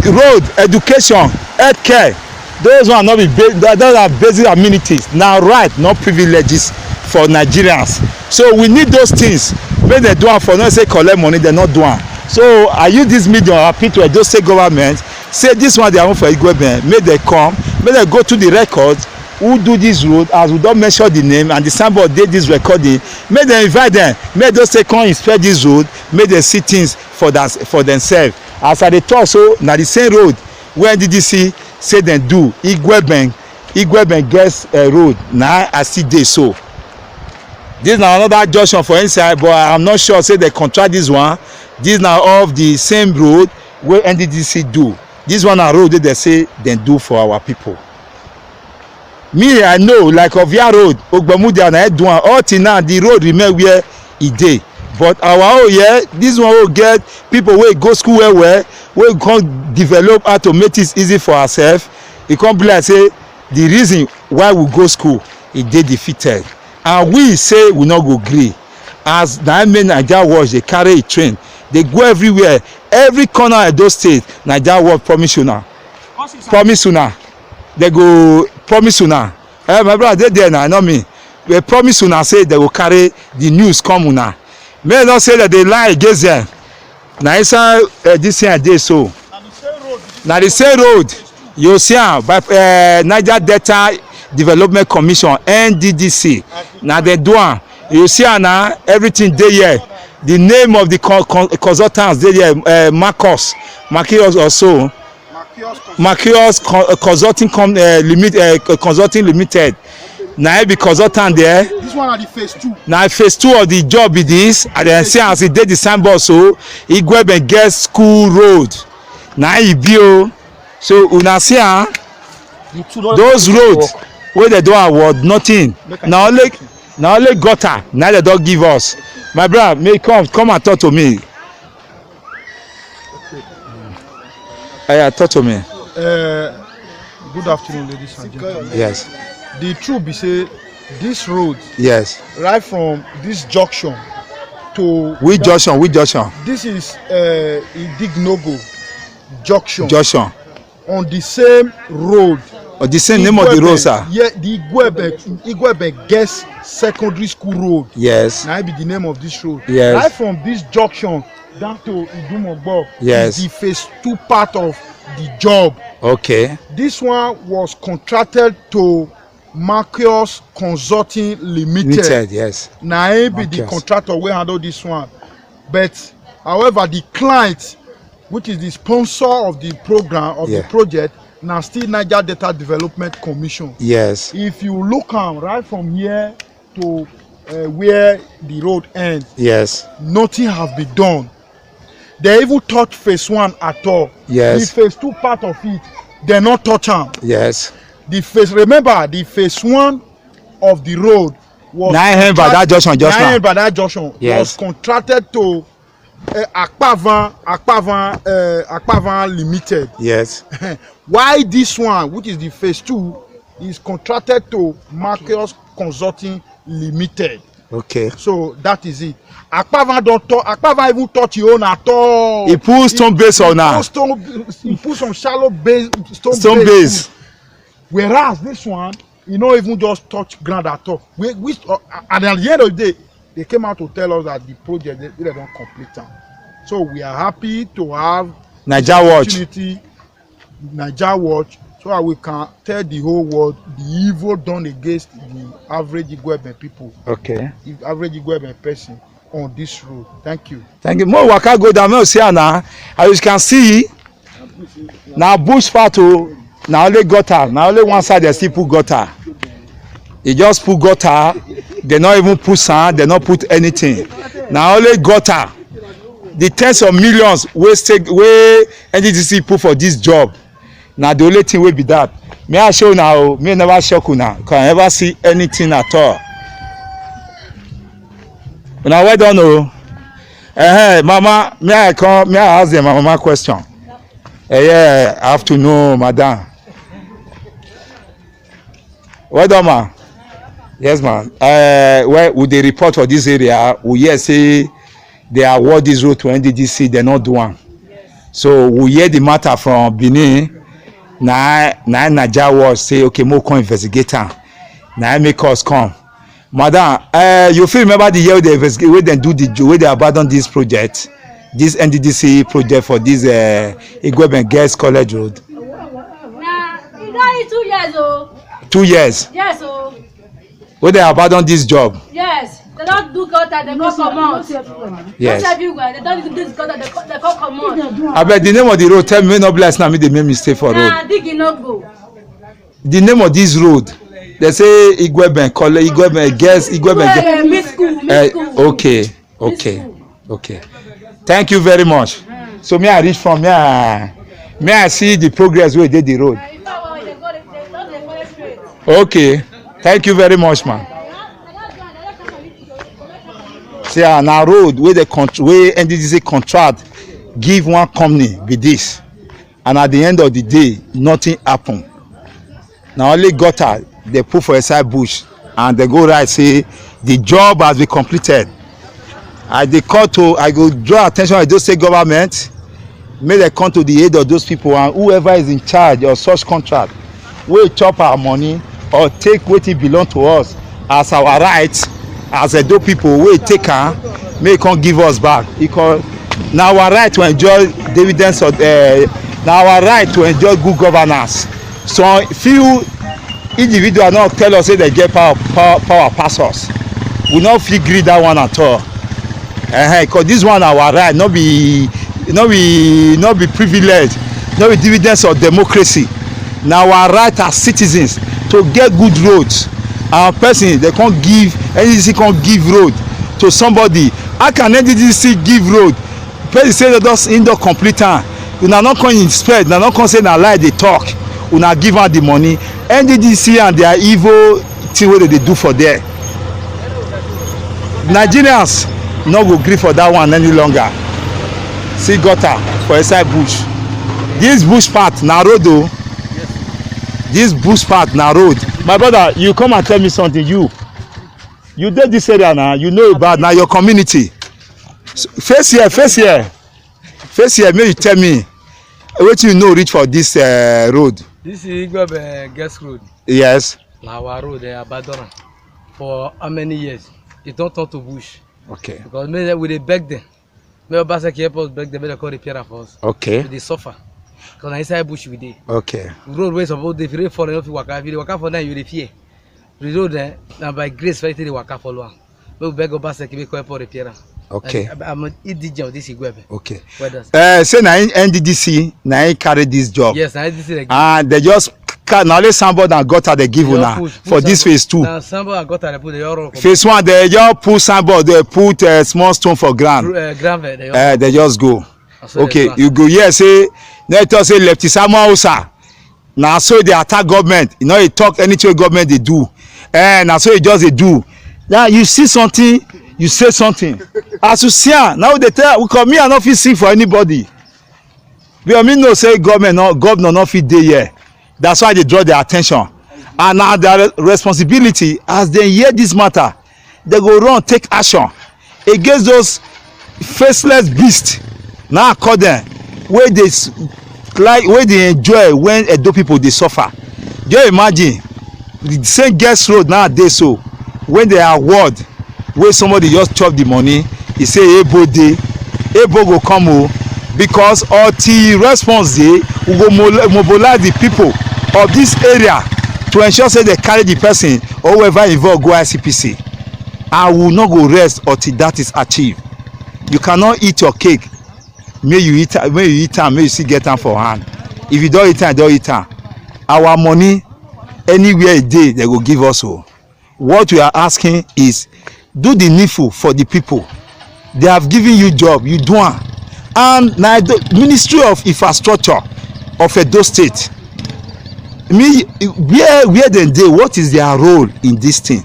road, education, healthcare. Those one no be ba-, tho-, those are basic amenities. Na right, not privileges for Nigerians. So we need those things. Make dem do am for, not say collect money, dem no do am. So I use this medium appeal to Edo State government, say this one they are for Igweben, make dem come, make dem go to the record who do this road, as we don mention the name and the signboard dey this recording, make dem invite dem, make those take come inspect this road, make dem see things for that, for themselves. As I dey talk so, na the same road wey N D D C say dem do, Igweben, Igweben Girls, eh, Road, na I still dey so. This na another junction for inside, but I'm not sure say dem contract this one. This na of the same road wey N D D C do. This one na road wey dem say dem do for our people. Me, I know, like Ovia Road, Ogbomudia, na e do am. All till now, the road remain where e dey. But our own here, this one wey get people wey go school well well, wey come develop how to make things easy for ourselves, e come be like say the reason why we go school, e dey defeated. And we say we no go gree. As na im make Naija Watch dey carry e train, dey go everywhere, every corner of Edo State, Naija Watch promise una, promise una, dem go promise una. Eh, my brother dey there na, not me. We promise una say dem go carry the news come una. Make dem no say dem dey lie against dem. Na inside, eh, this thing I dey so. Na the same road. You see am by, eh, Niger Delta Development Commission, N D D C. Na dem do am. You see am na, everything dey here. The name of the con-, con-, consultants dey there, eh, Marcus, Marcus also. Marcus Con-, uh, Consulting Com-, uh, Limit-, uh, Co-, Consulting Limited. Na e be consultant there. This one na the phase two. Na phase two of the job be this. And then see as e dey the signboard so, Igweben Girls School Road. Na e be o. So una see am, those roads wey dem don award, nothing. Na only, na only gutter na dem don give us. My brother, may come, come and talk to me. Aya, talk to me. Uh, good afternoon, ladies and gentlemen. Yes. The truth be say, this road, yes, right from this junction to which junction? Which junction? This is, uh, Idignogo junction. Junction. On the same road. Or the same name of the road, sir? Yeah, the Igwebe, Igwebe Girls Secondary School Road. Yes. Na e be the name of this road. Yes. Right from this junction down to Idumogbo, yes, is the phase two part of the job. Okay. This one was contracted to Marcus Consulting Limited. Limited, yes. Na e be the contractor wey handle this one. But, however, the client, which is the sponsor of the program, of the, yeah, project, na still Niger Delta Development Commission. Yes. If you look am right from here to, uh, where the road ends, yes, nothing have been done. They even touch phase one at all. Yes. The phase two part of it, they not touch am. Yes. The phase, remember, the phase one of the road was, na e end by that junction just now. Na e end by that junction, yes, was contracted to, uh, Akpavan, Akpavan, uh, Akpavan Limited. Yes. Why this one, which is the phase two, is contracted to Marcus Consulting Limited? Okay. So that is it. Akpavan don't touch. Akpavan even touch your own at all. He put stone base on now. He put stone, he put some shallow base, stone, stone base. Whereas this one, e no even just touch ground at all. We, we, uh, and at the end of the day, they came out to tell us that the project, they, they don't complete am. So we are happy to have Naija Watch. Opportunity, Naija Watch, so that we can tell the whole world the evil done against the average Igweben people. Okay. The average Igweben person on this road. Thank you. Thank you. More waka go down, make we see am na. As you can see, na bush part o, na only gutter, na only one side they still put gutter. They just put gutter, they not even put sand, they not put anything. Na only gutter. The tens of millions wey stake, wey N D D C put for this job, na the only thing wey be that. Me I show una o, me never shock una, 'cause I never see anything at all. Una well done o. Eh, mama, me I come, me I ask them my mama question. Eh, yeah, I have to know, madam. Well done, ma. Yes, ma. Uh, well, we dey report for this area. We hear say they award this road to N D D C, they not do one. So we hear the matter from Benin. Na na Naija was say, okay, mo come investigate am. Na im make us come. Madam, uh, you fit remember the year wey they investigate, wey they do the jo-, wey they abandon this project, this N D D C project for this uh, Igweben Girls College Road. Na e don reach two years o. Two years. Yes o. Wey they abandon this job. Yes, they don do gutter, they come comot. Yes. Not everywhere, they don do this gutter, they come comot. Abeg, the name of the road, tell me, no bless now, me dey make mistake for road. Na digging no go. The name of this road, they say Igweben College, Igweben Girls, Igweben. Igweben, Girls. Middle school, middle school. Okay, okay, okay. Thank you very much. So me I reach from me I, me I see the progress wey dey the road. Okay, thank you very much, man. See, ah, na road wey the contr-, wey N D D C contract give one company be this, and at the end of the day, nothing happen. Na only gutter they put for inside bush, and they go write say the job has been completed. I dey call to, I go draw attention to the state government, make they come to the aid of those people, and whoever is in charge of such contract, wey chop our money or take wetin belong to us as our right as Edo people, wey take am, make e come give us back, because na our right to enjoy dividends of, uh, na our right to enjoy good governance. Some few individual no tell us say they get power, power, power pass us. We no fit gree that one at all. Uh-huh, 'cause this one na our right, no be, no be, no be privilege, no be dividends of democracy. Na our right as citizens to get good roads. And person they come give, N D D C come give road to somebody. How can N D D C give road? Person say they just, im don complete am. Una no come inspect, una no come say na lie they talk. Una give am the money. N D D C and their evil thing wey they dey do for there. Nigerians no go gree for that one any longer. See gutter for inside bush. This bush part na road o. This bush part na road. My brother, you come and tell me something. You, you dey this area now. You know about na your community. So, face here, face here, face here. Make you tell me wetin you know reach for this uh, road. This is Igwebe Girls Road. Yes. Na our road, they abandon am for how many years? It don turn to bush. Okay. Because me, we dey beg them. Make Obaseki help us beg them, make they come repair am for us. Okay. We dey suffer. 'Cause na inside bush we dey. Okay. Road wey suppose dey, if rain fall, you no fit waka. If you dey waka for night, you dey fear. The road, eh, na by grace, very thing dey waka follow am. Make we beg Obaseki, make he help us repair am. Okay. I, I'm an indigenous of this Igwebe. Okay. Well done, sir. Uh, say na N D D C, na he carry this job. Yes, na N D D C dey give. And they just ca-, na only signboard and gutter they give una for this phase two. Na signboard and gutter they put, they all run. Phase one, they just put signboard, they put uh, small stone for ground. Uh, ground, they all, uh, they just go. Okay, you go here say, they talk say Lefty Samuel Osa. Na so they attack government. You know, he talk anything government they do. Eh, na so he just they do. Now you see something, you say something. As you see am, now they tell, we come here, I no fit sing for anybody. We, I mean, no say government, no, governor no fit dey here. That's why they draw their attention. And now their re-, responsibility, as they hear this matter, they go run take action against those faceless beasts. Now I call them, where they s-, like, where they enjoy when Edo people they suffer. Just imagine the same Girls Road nowadays. So when they award, where somebody just chop the money, he say, "Ebo dey, Ebo go come o," because until response dey, we go mo-, mobilize the people of this area to ensure say they carry the person or whoever involved go I C P C. And we no go rest until that is achieved. You cannot eat your cake, make you eat am, make you eat am, make you still get am for hand. If you don eat am, you don eat am. Our money, anywhere e dey, they go give us o. What we are asking is, do the needful for the people. They have given you job, you do am. And na the Ministry of Infrastructure of Edo State, Me, where where dem dey, what is their role in this thing?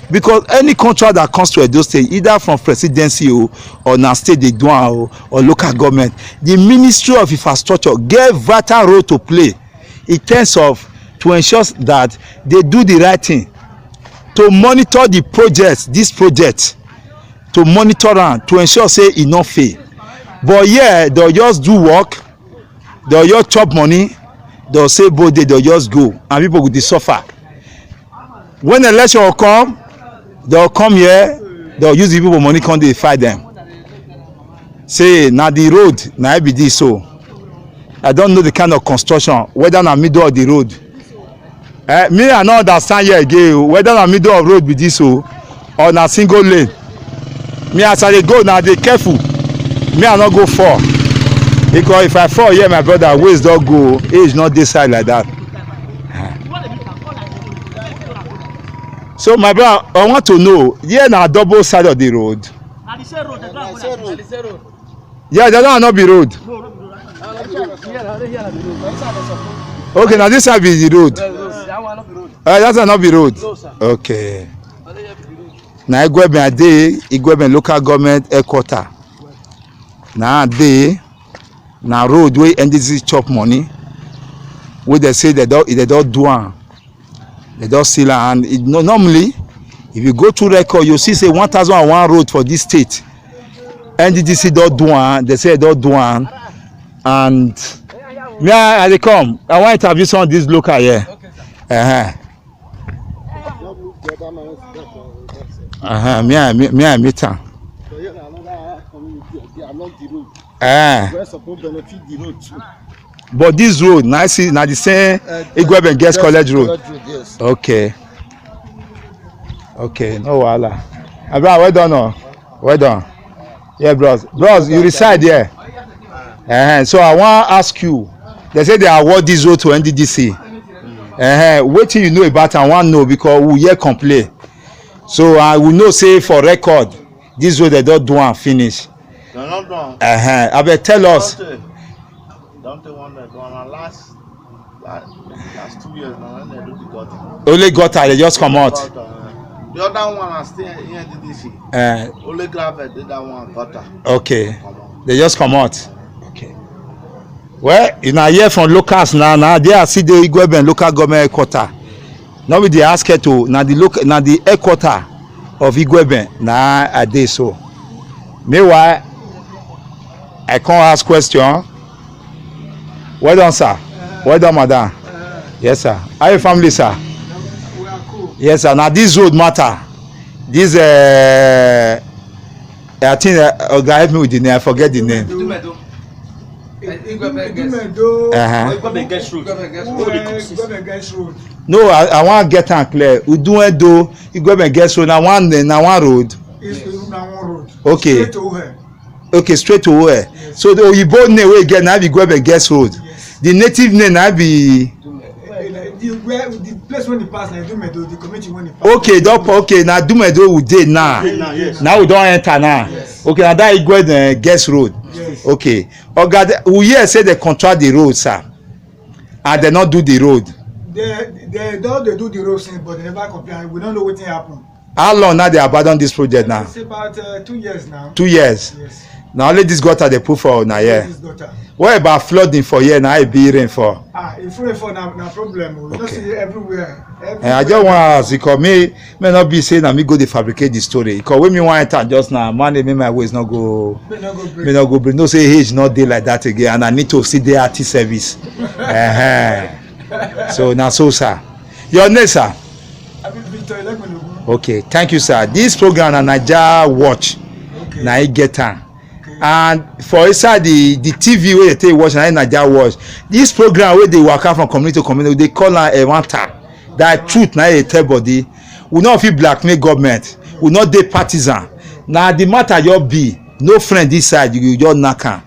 Because any contract that comes to Edo State, either from presidency o, or na state dey do am o, or local government, the Ministry of Infrastructure get vital role to play in terms of to ensure that they do the right thing, to monitor the project, this project, to monitor am, to ensure say e no fail. But here, they'll just do work, they'll just chop money, they'll say both day, they'll just go, and people go dey suffer. When election will come, they'll come here, they'll use the people money, come dey fight them. Say na the road na e be this, so I don't know the kind of construction, whether na middle of the road. Eh, me, I no understand here again o, whether na middle of road be this o, or na single lane. Me, as I dey go now, dey careful. Me, I no go fall, because if I fall here, my brother, waist don go, age no dey side like that. So my brother, I want to know, here na double side of the road. Na the same road, the ground. Yeah, that one no be road. Okay, now this side be the road. Uh, that one no be road. Okay. Na Igweben I dey, Igweben local government headquarter. Na I dey, na road wey N D C chop money, wey dem say dem don, dem don do am. Dem don seal am, and it, no, normally, if you go through record, you see say one thousand and one road for this state, N D D C don do am, dem say dem don do am, and me, I, I dey come, I wan interview some of these local here. Uh-huh. Uh-huh. Me, I, me, me, I meet am. Eh. But this road, na I see, na the same Igweben Girls College Road. Yes. Okay. Okay, no wahala. Abra, well done, oh. Well done. Yeah, bros. Bros, you reside here. Uh-huh. So I wan ask you. They say they award this road to N D D C. Uh-huh. Wetin you know about am? I wan know, because we hear complain. So I will know say for record, this road dem don do am finish. Dem don do am. Uh-huh. Abeg tell us. Don take, don take one, dem do am last, last, last two years now, when dem do the gutter. Only gutter, dem just comot. Gutter, eh. The other one na still here, N D D C. Eh. Only gravel dey that one, gutter. Okay. Comot. Dem just comot. Okay. Well, una hear from locals now, now there I see the Igweben local government headquarter. No be the outskirt o, na the loc-, na the headquarter of Igweben na I dey so. Meanwhile, I come ask question. Well done, sir. Well done, madam. Yes, sir. How your family, sir? We are cool. Yes, sir. Now this road matter. This, uh, I think, uh, Oga, help me with the name. I forget the name. Idumedo. Uh-huh. Igweben Girls Road. Igweben Girls Road. No, I, I wan get am clear. Udumedo, Igweben Girls Road, na one name, na one road. It's na one road. Okay. Straight to Uhe. Okay, straight to Uhe. Yes. So the Oyibo name wey get na be Igweben Girls Road. Yes. The native name na be Eh, the, where, the place when e pass, na Idumedo, the community when e pass. Okay, don, okay, na Idumedo we dey now. Dey now, yes. Now we don enter now. Yes. Okay, na that Igweben, eh, Girls Road. Yes. Okay. Oga, the, we hear say dem contract the road, sir. And dem no do the road. Dem, dem don dey do the road since, but dem never comply. We no know wetin happen. How long now dem abandon this project now? It's about, uh, two years now. Two years? Yes. Na only this gutter dem put for una here. This gutter. What about flooding for here now? If big rain fall? Ah, if rain fall, na, na problem o. You don see everywhere. Eh, I just wan ask, because me, may not be say na me go dey fabricate the story. Because when me wan enter just now, man, make my waist no go, may no go break. May no go break. No say age no dey like that again, and I need to see the artist service. Uh-huh. So na so, sir. Your name, sir? I be Victor Elegbenogun. Okay, thank you, sir. This program na Naija Watch. Okay. Na e get am. Okay. And for inside the, the T V wey dem take watch, na Naija Watch. This program wey dey waka from community to community, dem call am Ewanta. That truth na e tell body. We no fit blackmail government. We no dey partisan. Na the matter just be. No friend this side, you go just knack am.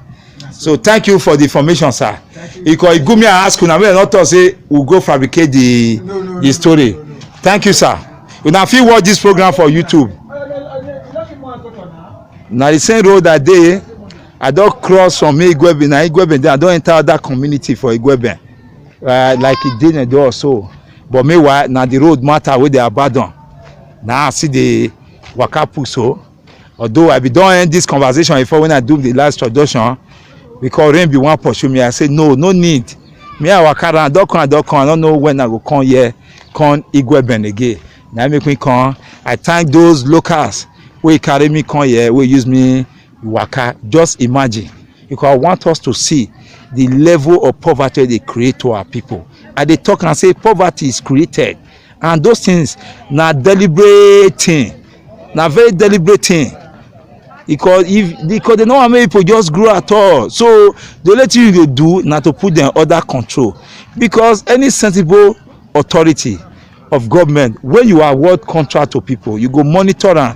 So thank you for the information, sir. Thank you. Because e good me I ask una, make dem no talk say we go fabricate the, no, no, the story. No, no, no. Thank you, sir. Una fit watch this program for YouTube. Na the same road I dey. I don cross from Igweben, na Igweben dey. I don enter that community for Igweben. uh, like e dey na door so. But meanwhile, na the road matter wey dey abandon. Na I see the waka put so. Although I be don end this conversation before when I do the last introduction, because rain be wan pursue me. I say, "No, no need." Me, I waka around, don come, I don come. I don't know when I go come here, come Igweben again. Na make me come. I thank those locals wey carry me come here, wey use me waka. Just imagine, because I want us to see the level of poverty they create to our people. And they talk and say poverty is created, and those things na deliberate thing, na very deliberate thing. Because if, because they no want make people just grow at all, so the only thing you go do na to put them under control. Because any sensible authority of government, when you award contract to people, you go monitor am.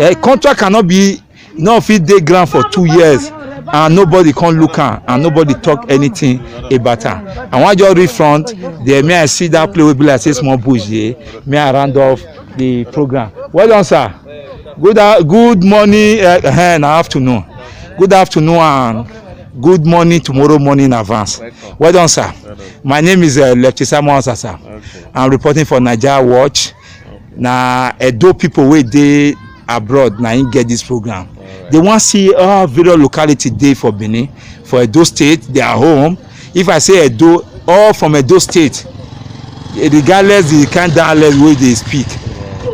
Eh, contract cannot be, no fit dey ground for two years and nobody come look am and nobody talk anything about am. I wan just read front there. Me, I see that place wey be like say small bush dey. Me, I round off the program. Well done, sir. Good, uh, good morning, uh, uh, na afternoon. Good afternoon and good morning tomorrow morning in advance. Welcome. Well done, sir. Well done. My name is, uh, Lefty Samuel Sasa. Okay. I'm reporting for Naija Watch. Na Edo people wey dey abroad na im get this program. All right. They wan see how various locality dey for Benin, for Edo State, their home. If I say Edo, all from Edo State, eh, regardless the kind dialect wey they speak,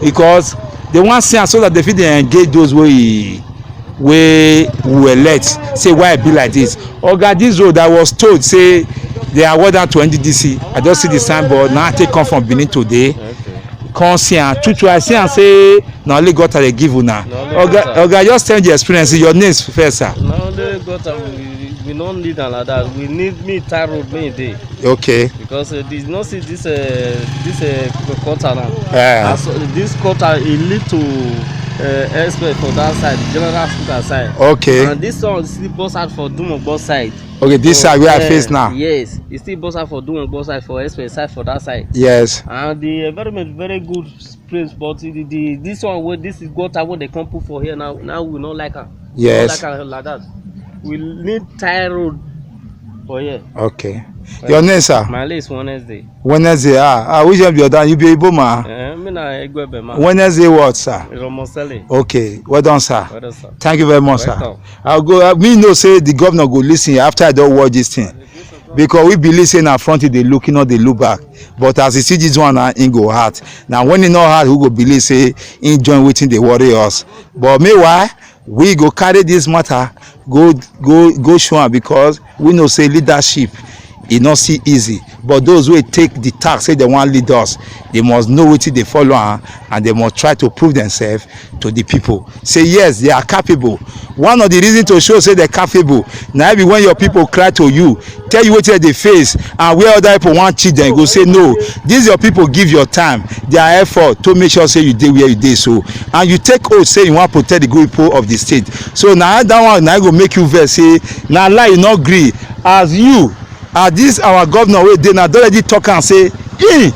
because they wan see am so that they fit dey engage those wey, wey we elect, say why e be like this. Oga, this road, I was told say they award am to N D D C. I just see the signboard. Now I take come from Benin today. Okay. Come see am. True, true, I see am say na only gutter they give una. Na only gutter. Oga, just tell the experience. Your name first, sir. Na only gutter, we, we no need am like that. We need, me, tar road, make e dey. Okay. Because, uh, this, no see this, uh, this, uh, gutter now. Yeah. As, uh, this gutter, e lead to, uh, express for that side, General Hospital side. Okay. And this one still burst out for Dumogbo side. Okay, this side where I face now. Yes, e still burst out for Dumogbo side, for express side, for that side. Yes. And the environment very good place, but the, the, this one wey, this is gutter wey they come put for here now, now we no like am. Yes. We no like am like that. We need tar road for here. Okay. Your name, sir? My name is Wednesday. Wednesday, ah, ah, which of your, you be Igbo man? Eh, me na Igwebe man. Wednesday what, sir? Romosele. Okay, well done, sir. Well done, sir. Thank you very much, sir. Welcome. I'll go, uh, me know say the governor go listen after I don watch this thing. Because we believe say na front e dey look, e no dey look back. But as you see this one, na im go hard. Now when e no hard, we go believe say im join wetin dey worry us. But meanwhile, we go carry this matter go, go, go show am, because we know say leadership e no see easy. But those wey take the task say they wan lead us, they must know wetin dey follow am, and they must try to prove themselves to the people. Say yes, they are capable. One of the reasons to show say they're capable, na be when your people cry to you, tell you wetin they face, and where other people wan cheat them, you go say no. These your people give your time, their effort to make sure say you dey where you dey so, and you take oath say you wan protect the good people of the state. So na that one na go make you vex say na lie, you no gree. As you, as this our governor wey dey now don already talk am say he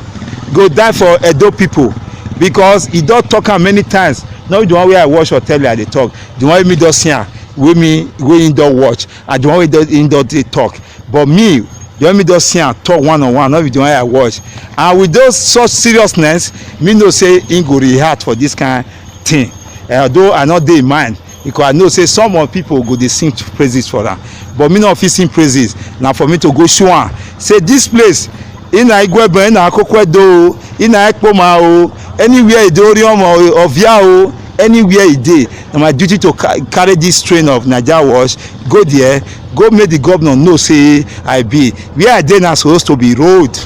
go die for Edo people, because he don talk am many times. Not the one wey I watch or tell you I dey talk, the one wey me don see am, wey me, wey he don watch, and the one wey don, he don dey talk. But me, the one me don see am talk one on one, not be the one I watch. And with those such seriousness, me know say he go react for this kind thing. Eh, although I no dey mind, because I know say some of people go dey sing praises for am, but me no fit sing praises. Na for me to go show am say this place, e na Igwebe, e na Akoko Edo o, e na Ekpoma o, anywhere e dey, Orioma o, Ovia o, anywhere e dey, na my duty to ca-, carry this train of Naija Watch go there, go make the governor know say I be where I dey na supposed to be road.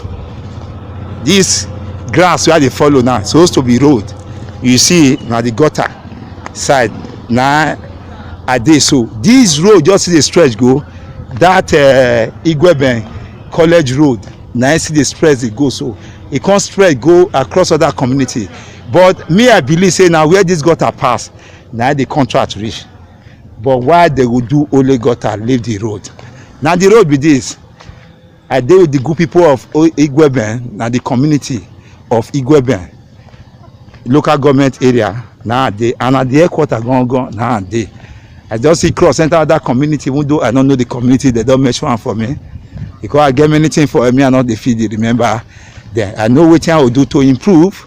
This grass wey I dey follow now supposed to be road. You see, na the gutter side na I dey so. This road just dey stretch go that, uh, Igweben College Road. Na im still dey spread dey go so. E come spread go across other community. But me, I believe say na where this gutter pass, na the contract reach. But why they go do only gutter, leave the road? Na the road be this. I dey with the good people of O-, Igweben, na the community of Igweben local government area na I dey, and na the headquarter gangan na I dey. I just see cross enter that community, even though I don't know the community, they don't mention am for me. Because I get many things for me, I no dey fit dey remember. Then I know wetin I go do to improve,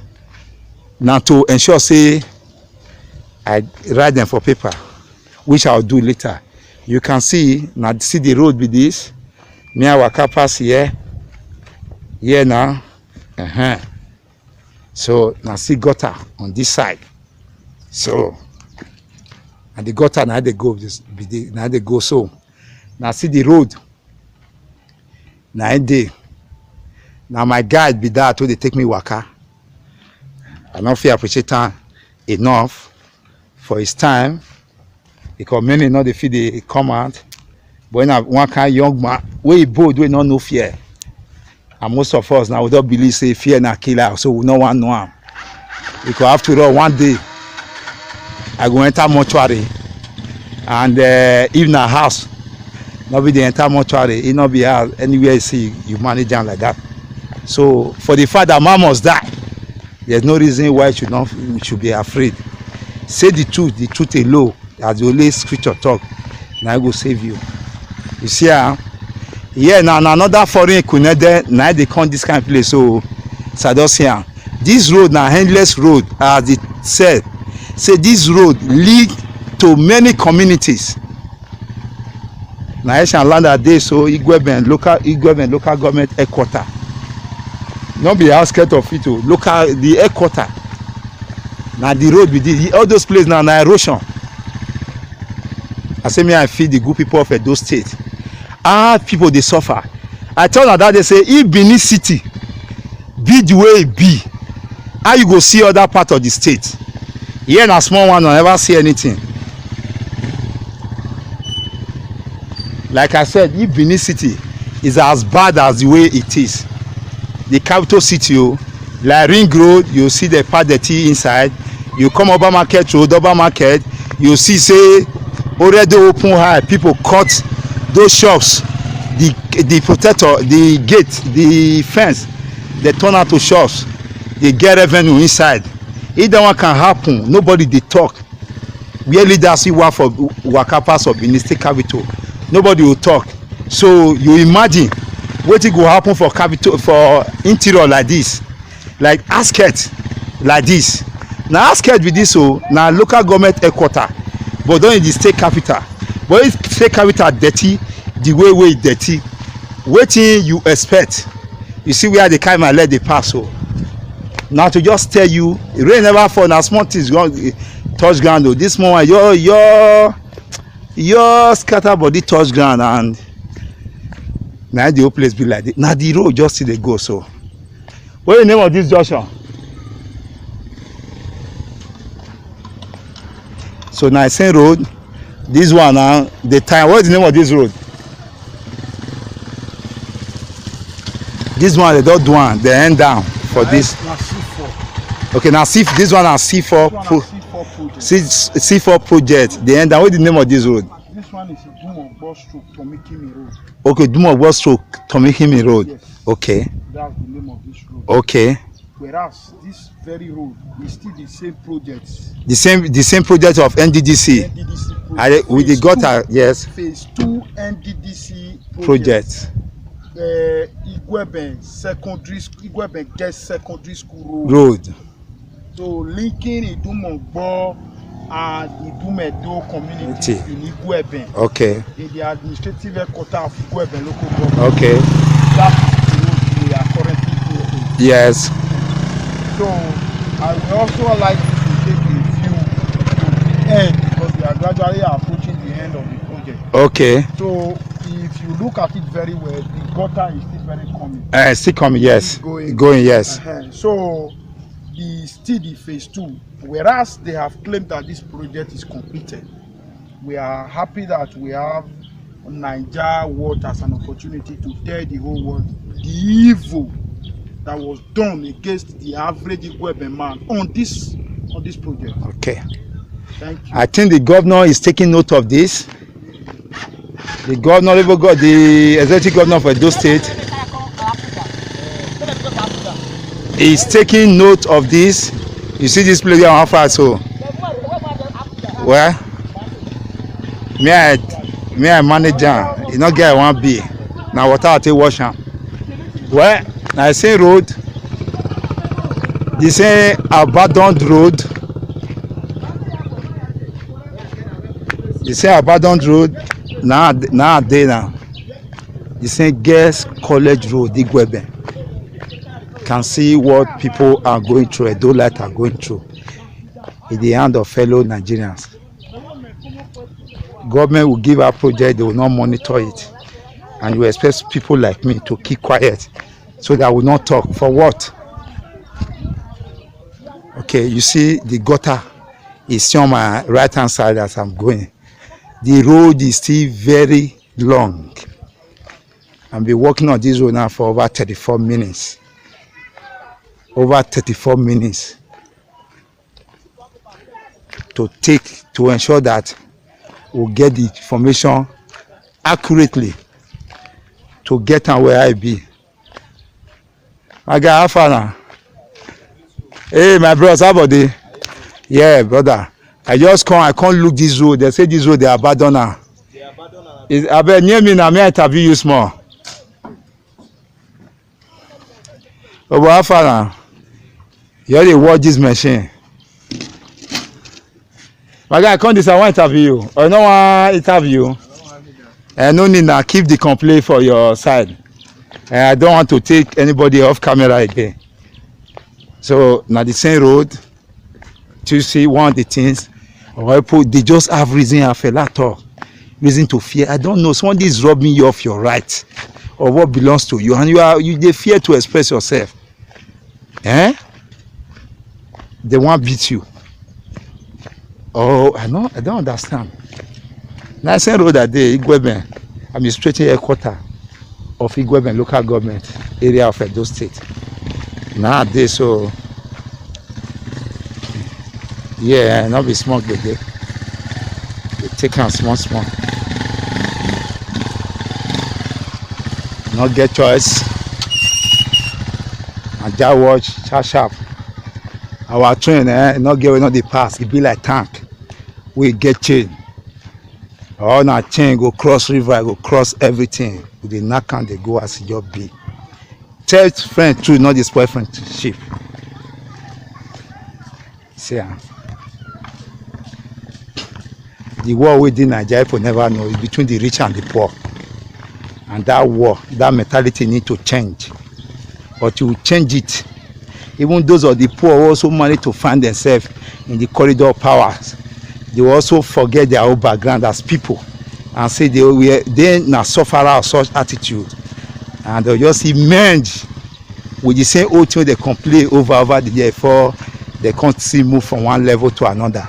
na to ensure say I write them for paper, which I will do later. You can see, na see the road be this. Me I waka pass here, here now. Uh-huh. So na see gutter on this side. So, and the gutter na dey go this be the na dey go so. Na see the road na e dey. Na my guide be that wey dey take me waka. I no fit appreciate am enough for his time, because many no dey fit dey come out. But na one kind young man wey e bold, wey no know fear. And most of us now, we don believe say fear na killer, so we no wan know am. Because after all, one day I go enter mortuary, and uh, if na house, no be dey enter mortuary, e no be house. Anywhere you see, you manage am like that. So for the fact that man must die, there's no reason why you should not you should be afraid. Say the truth, the truth alone, as the Holy Scripture talk, na e go save you. You see am? Yeah, na na another foreign kunede na e dey come this kind place. So, Sadosia, this road na endless road, as it said. Say this road lead to many communities. Na Eshan land that day, so Igweben local Igweben local government headquarter. No be outskirt of it o, local the headquarter. Na the road be this. All those places na na erosion. I say me I feel the good people of Edo State. Ah, people dey suffer. I tell una that day say if Benin City be the way e be, how you go see other part of the state? Here na small one, I never see anything. Like I said, if Benin City is as bad as the way it is, the capital city, oh, like Ring Road, you see the part dirty inside. You come Oba Market Road, Oba Market, you see say already open high, people cut those shops, the the protector, the gate, the fence, they turn out to shops. They get revenue inside. If that one can happen, nobody dey talk. Where leaders see work for waka pass of Benin State capital, nobody will talk. So you imagine wetin go happen for capital, for interior like this, like outskirt like this. Na outskirt be this o, na local government headquarter, but don in the state capital. But if state capital dirty the way wey e dirty, wetin you expect? You see where I dey carry my leg dey pass o. Na to just tell you, rain never fall, na small things go touch ground o. This small one, your your your scatter body touch ground, and na the whole place be like this. Na the road just still dey go so. What is the name of this junction? So na same road. This one now, the time. What is the name of this road? This one they don do am, they end down for this. Na C four. Okay, now see this one na C four. This one pro- na C four project. C, C four project. They end down. What is the name of this road? This one is Idumogbo stroke Tomikimi Road. Okay, Idumogbo stroke Tomikimi Road. Yes. Okay. That's the name of this road. Okay. Whereas this very road is still the same project. The same the same project of N D D C. N D D C project. I, with the gutter, yes. Phase two N D D C project. Project. Uh, Igweben secondary school, Igweben Girls Secondary School Road. Road. So linking Idumogbo and Idumedo community in Igweben. Okay. In the administrative headquarter of Igweben local government. Okay. That is the road we are currently building. Yes. So I will also like to take a view to the end because we are gradually approaching the end of the project. Okay. So if you look at it very well, the gutter is still very coming. Uh, still coming, yes. It's going. Going, yes. Uh-huh. So the still the phase two, whereas they have claimed that this project is completed. We are happy that we have Niger World as an opportunity to tell the whole world the evil that was done against the average Igwebe man on this on this project. Okay. Thank you. I think the governor is taking note of this. The governor, even got the executive governor for Edo State, is taking note of this. You see this place here, how far so? Well, me I me I manage am. You no get one B. Na water I take wash am. Well, na the same road, the same abandoned road, the same abandoned road. Na na dey now. The same Girls College Road, Igwebe. Can see what people are going through, Edo Light are going through. In the hand of fellow Nigerians. Government will give her project, they will not monitor it. And you expect people like me to keep quiet so that I will not talk. For what? Okay, you see the gutter is on my right hand side as I'm going. The road is still very long. I've been working on this road now for over thirty-four minutes. Over thirty-four minutes to take to ensure that we get the information accurately to get am where I be. My guy, how far now? Hey, my bros, how body? Yeah, brother. I just come, I come look this road. They say this road they abandon am. Is abeg near me now, may I interview you small? Oh, but how far now? You already watch this machine. My guy, come this, I want interview you. Or no one interview you? I no need now. Keep the complaint for your side. Eh, I don't want to take anybody off camera again. So now the same road. To see one of the things, or people they just have reason, have a lot of reason to fear. I don't know. Someone is robbing you of your right or what belongs to you, and you are you they fear to express yourself. Eh? They want beat you. Oh, I know. I don't understand. Nice road that day, Igweben, administrative headquarter of Igweben local government area of Edo State. Now they so yeah, not be small gbege. They take am small small. Not get choice. And that watch sharp sharp. Our train, eh, not get we not the pass. It be like tank. We get chain. All na chain go cross river, go cross everything. We dey knack am dey go as e just be. Tell friend true, not dey spoil friendship. See am. The war wey dey Naija, people never know, is between the rich and the poor. And that war, that mentality need to change. But you change it. Even those of the poor also manage to find themselves in the corridor of powers. They also forget their own background as people and say they were they na sufferer of such attitude. And they just emerge with the same old thing they complain over over the year before they can't see move from one level to another.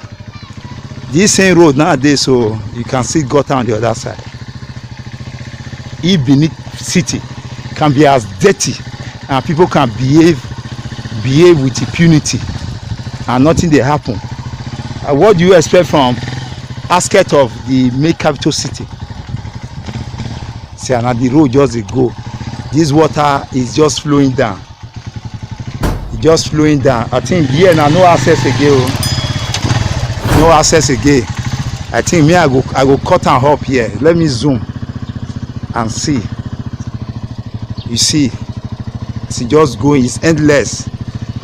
This same road nowadays, so you can see gutter on the other side. If Benin City can be as dirty and people can behave behave with impunity and nothing dey happen, uh, what do you expect from aspect of the main capital city? See, and the road just dey go. This water is just flowing down. E just flowing down. I think here now no access again. Oh. No access again. I think me I go I go cut am up here. Let me zoom and see. You see, it's just going. It's endless.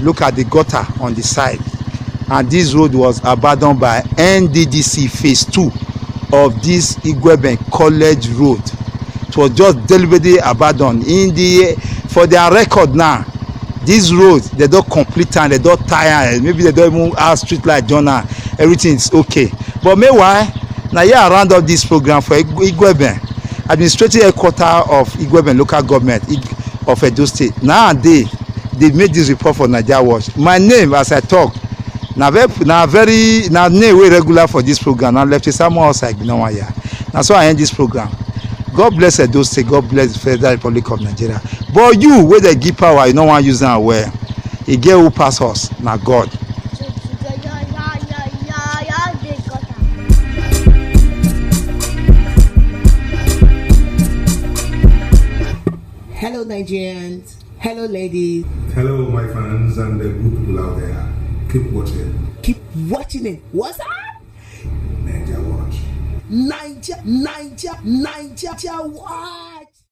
Look at the gutter on the side, and this road was abandoned by N D D C phase two of this Igweben College Road. It was just deliberately abandoned. In the for their record now, this road they don't complete and they don't tire. Maybe they don't even have street light journal. Everything is okay. But meanwhile, now here I round up this program for Igweben, administrative headquarter of Igweben local government of Edo State. Now they they made this report for Naija Watch. My name, as I talk, na very na very na name wey regular for this program. Na Lefty Samuel Osa Igbinowa here. Na so I end this program. God bless Edo State. God bless the Federal Republic of Nigeria. But you wey dey give power, you no wan use am well. E get who pass us, na God. Hello, Nigerians. Hello, ladies. Hello, my fans and the good people out there. Keep watching. Keep watching it. What's up? Niger Watch. Niger, Niger, Niger Watch.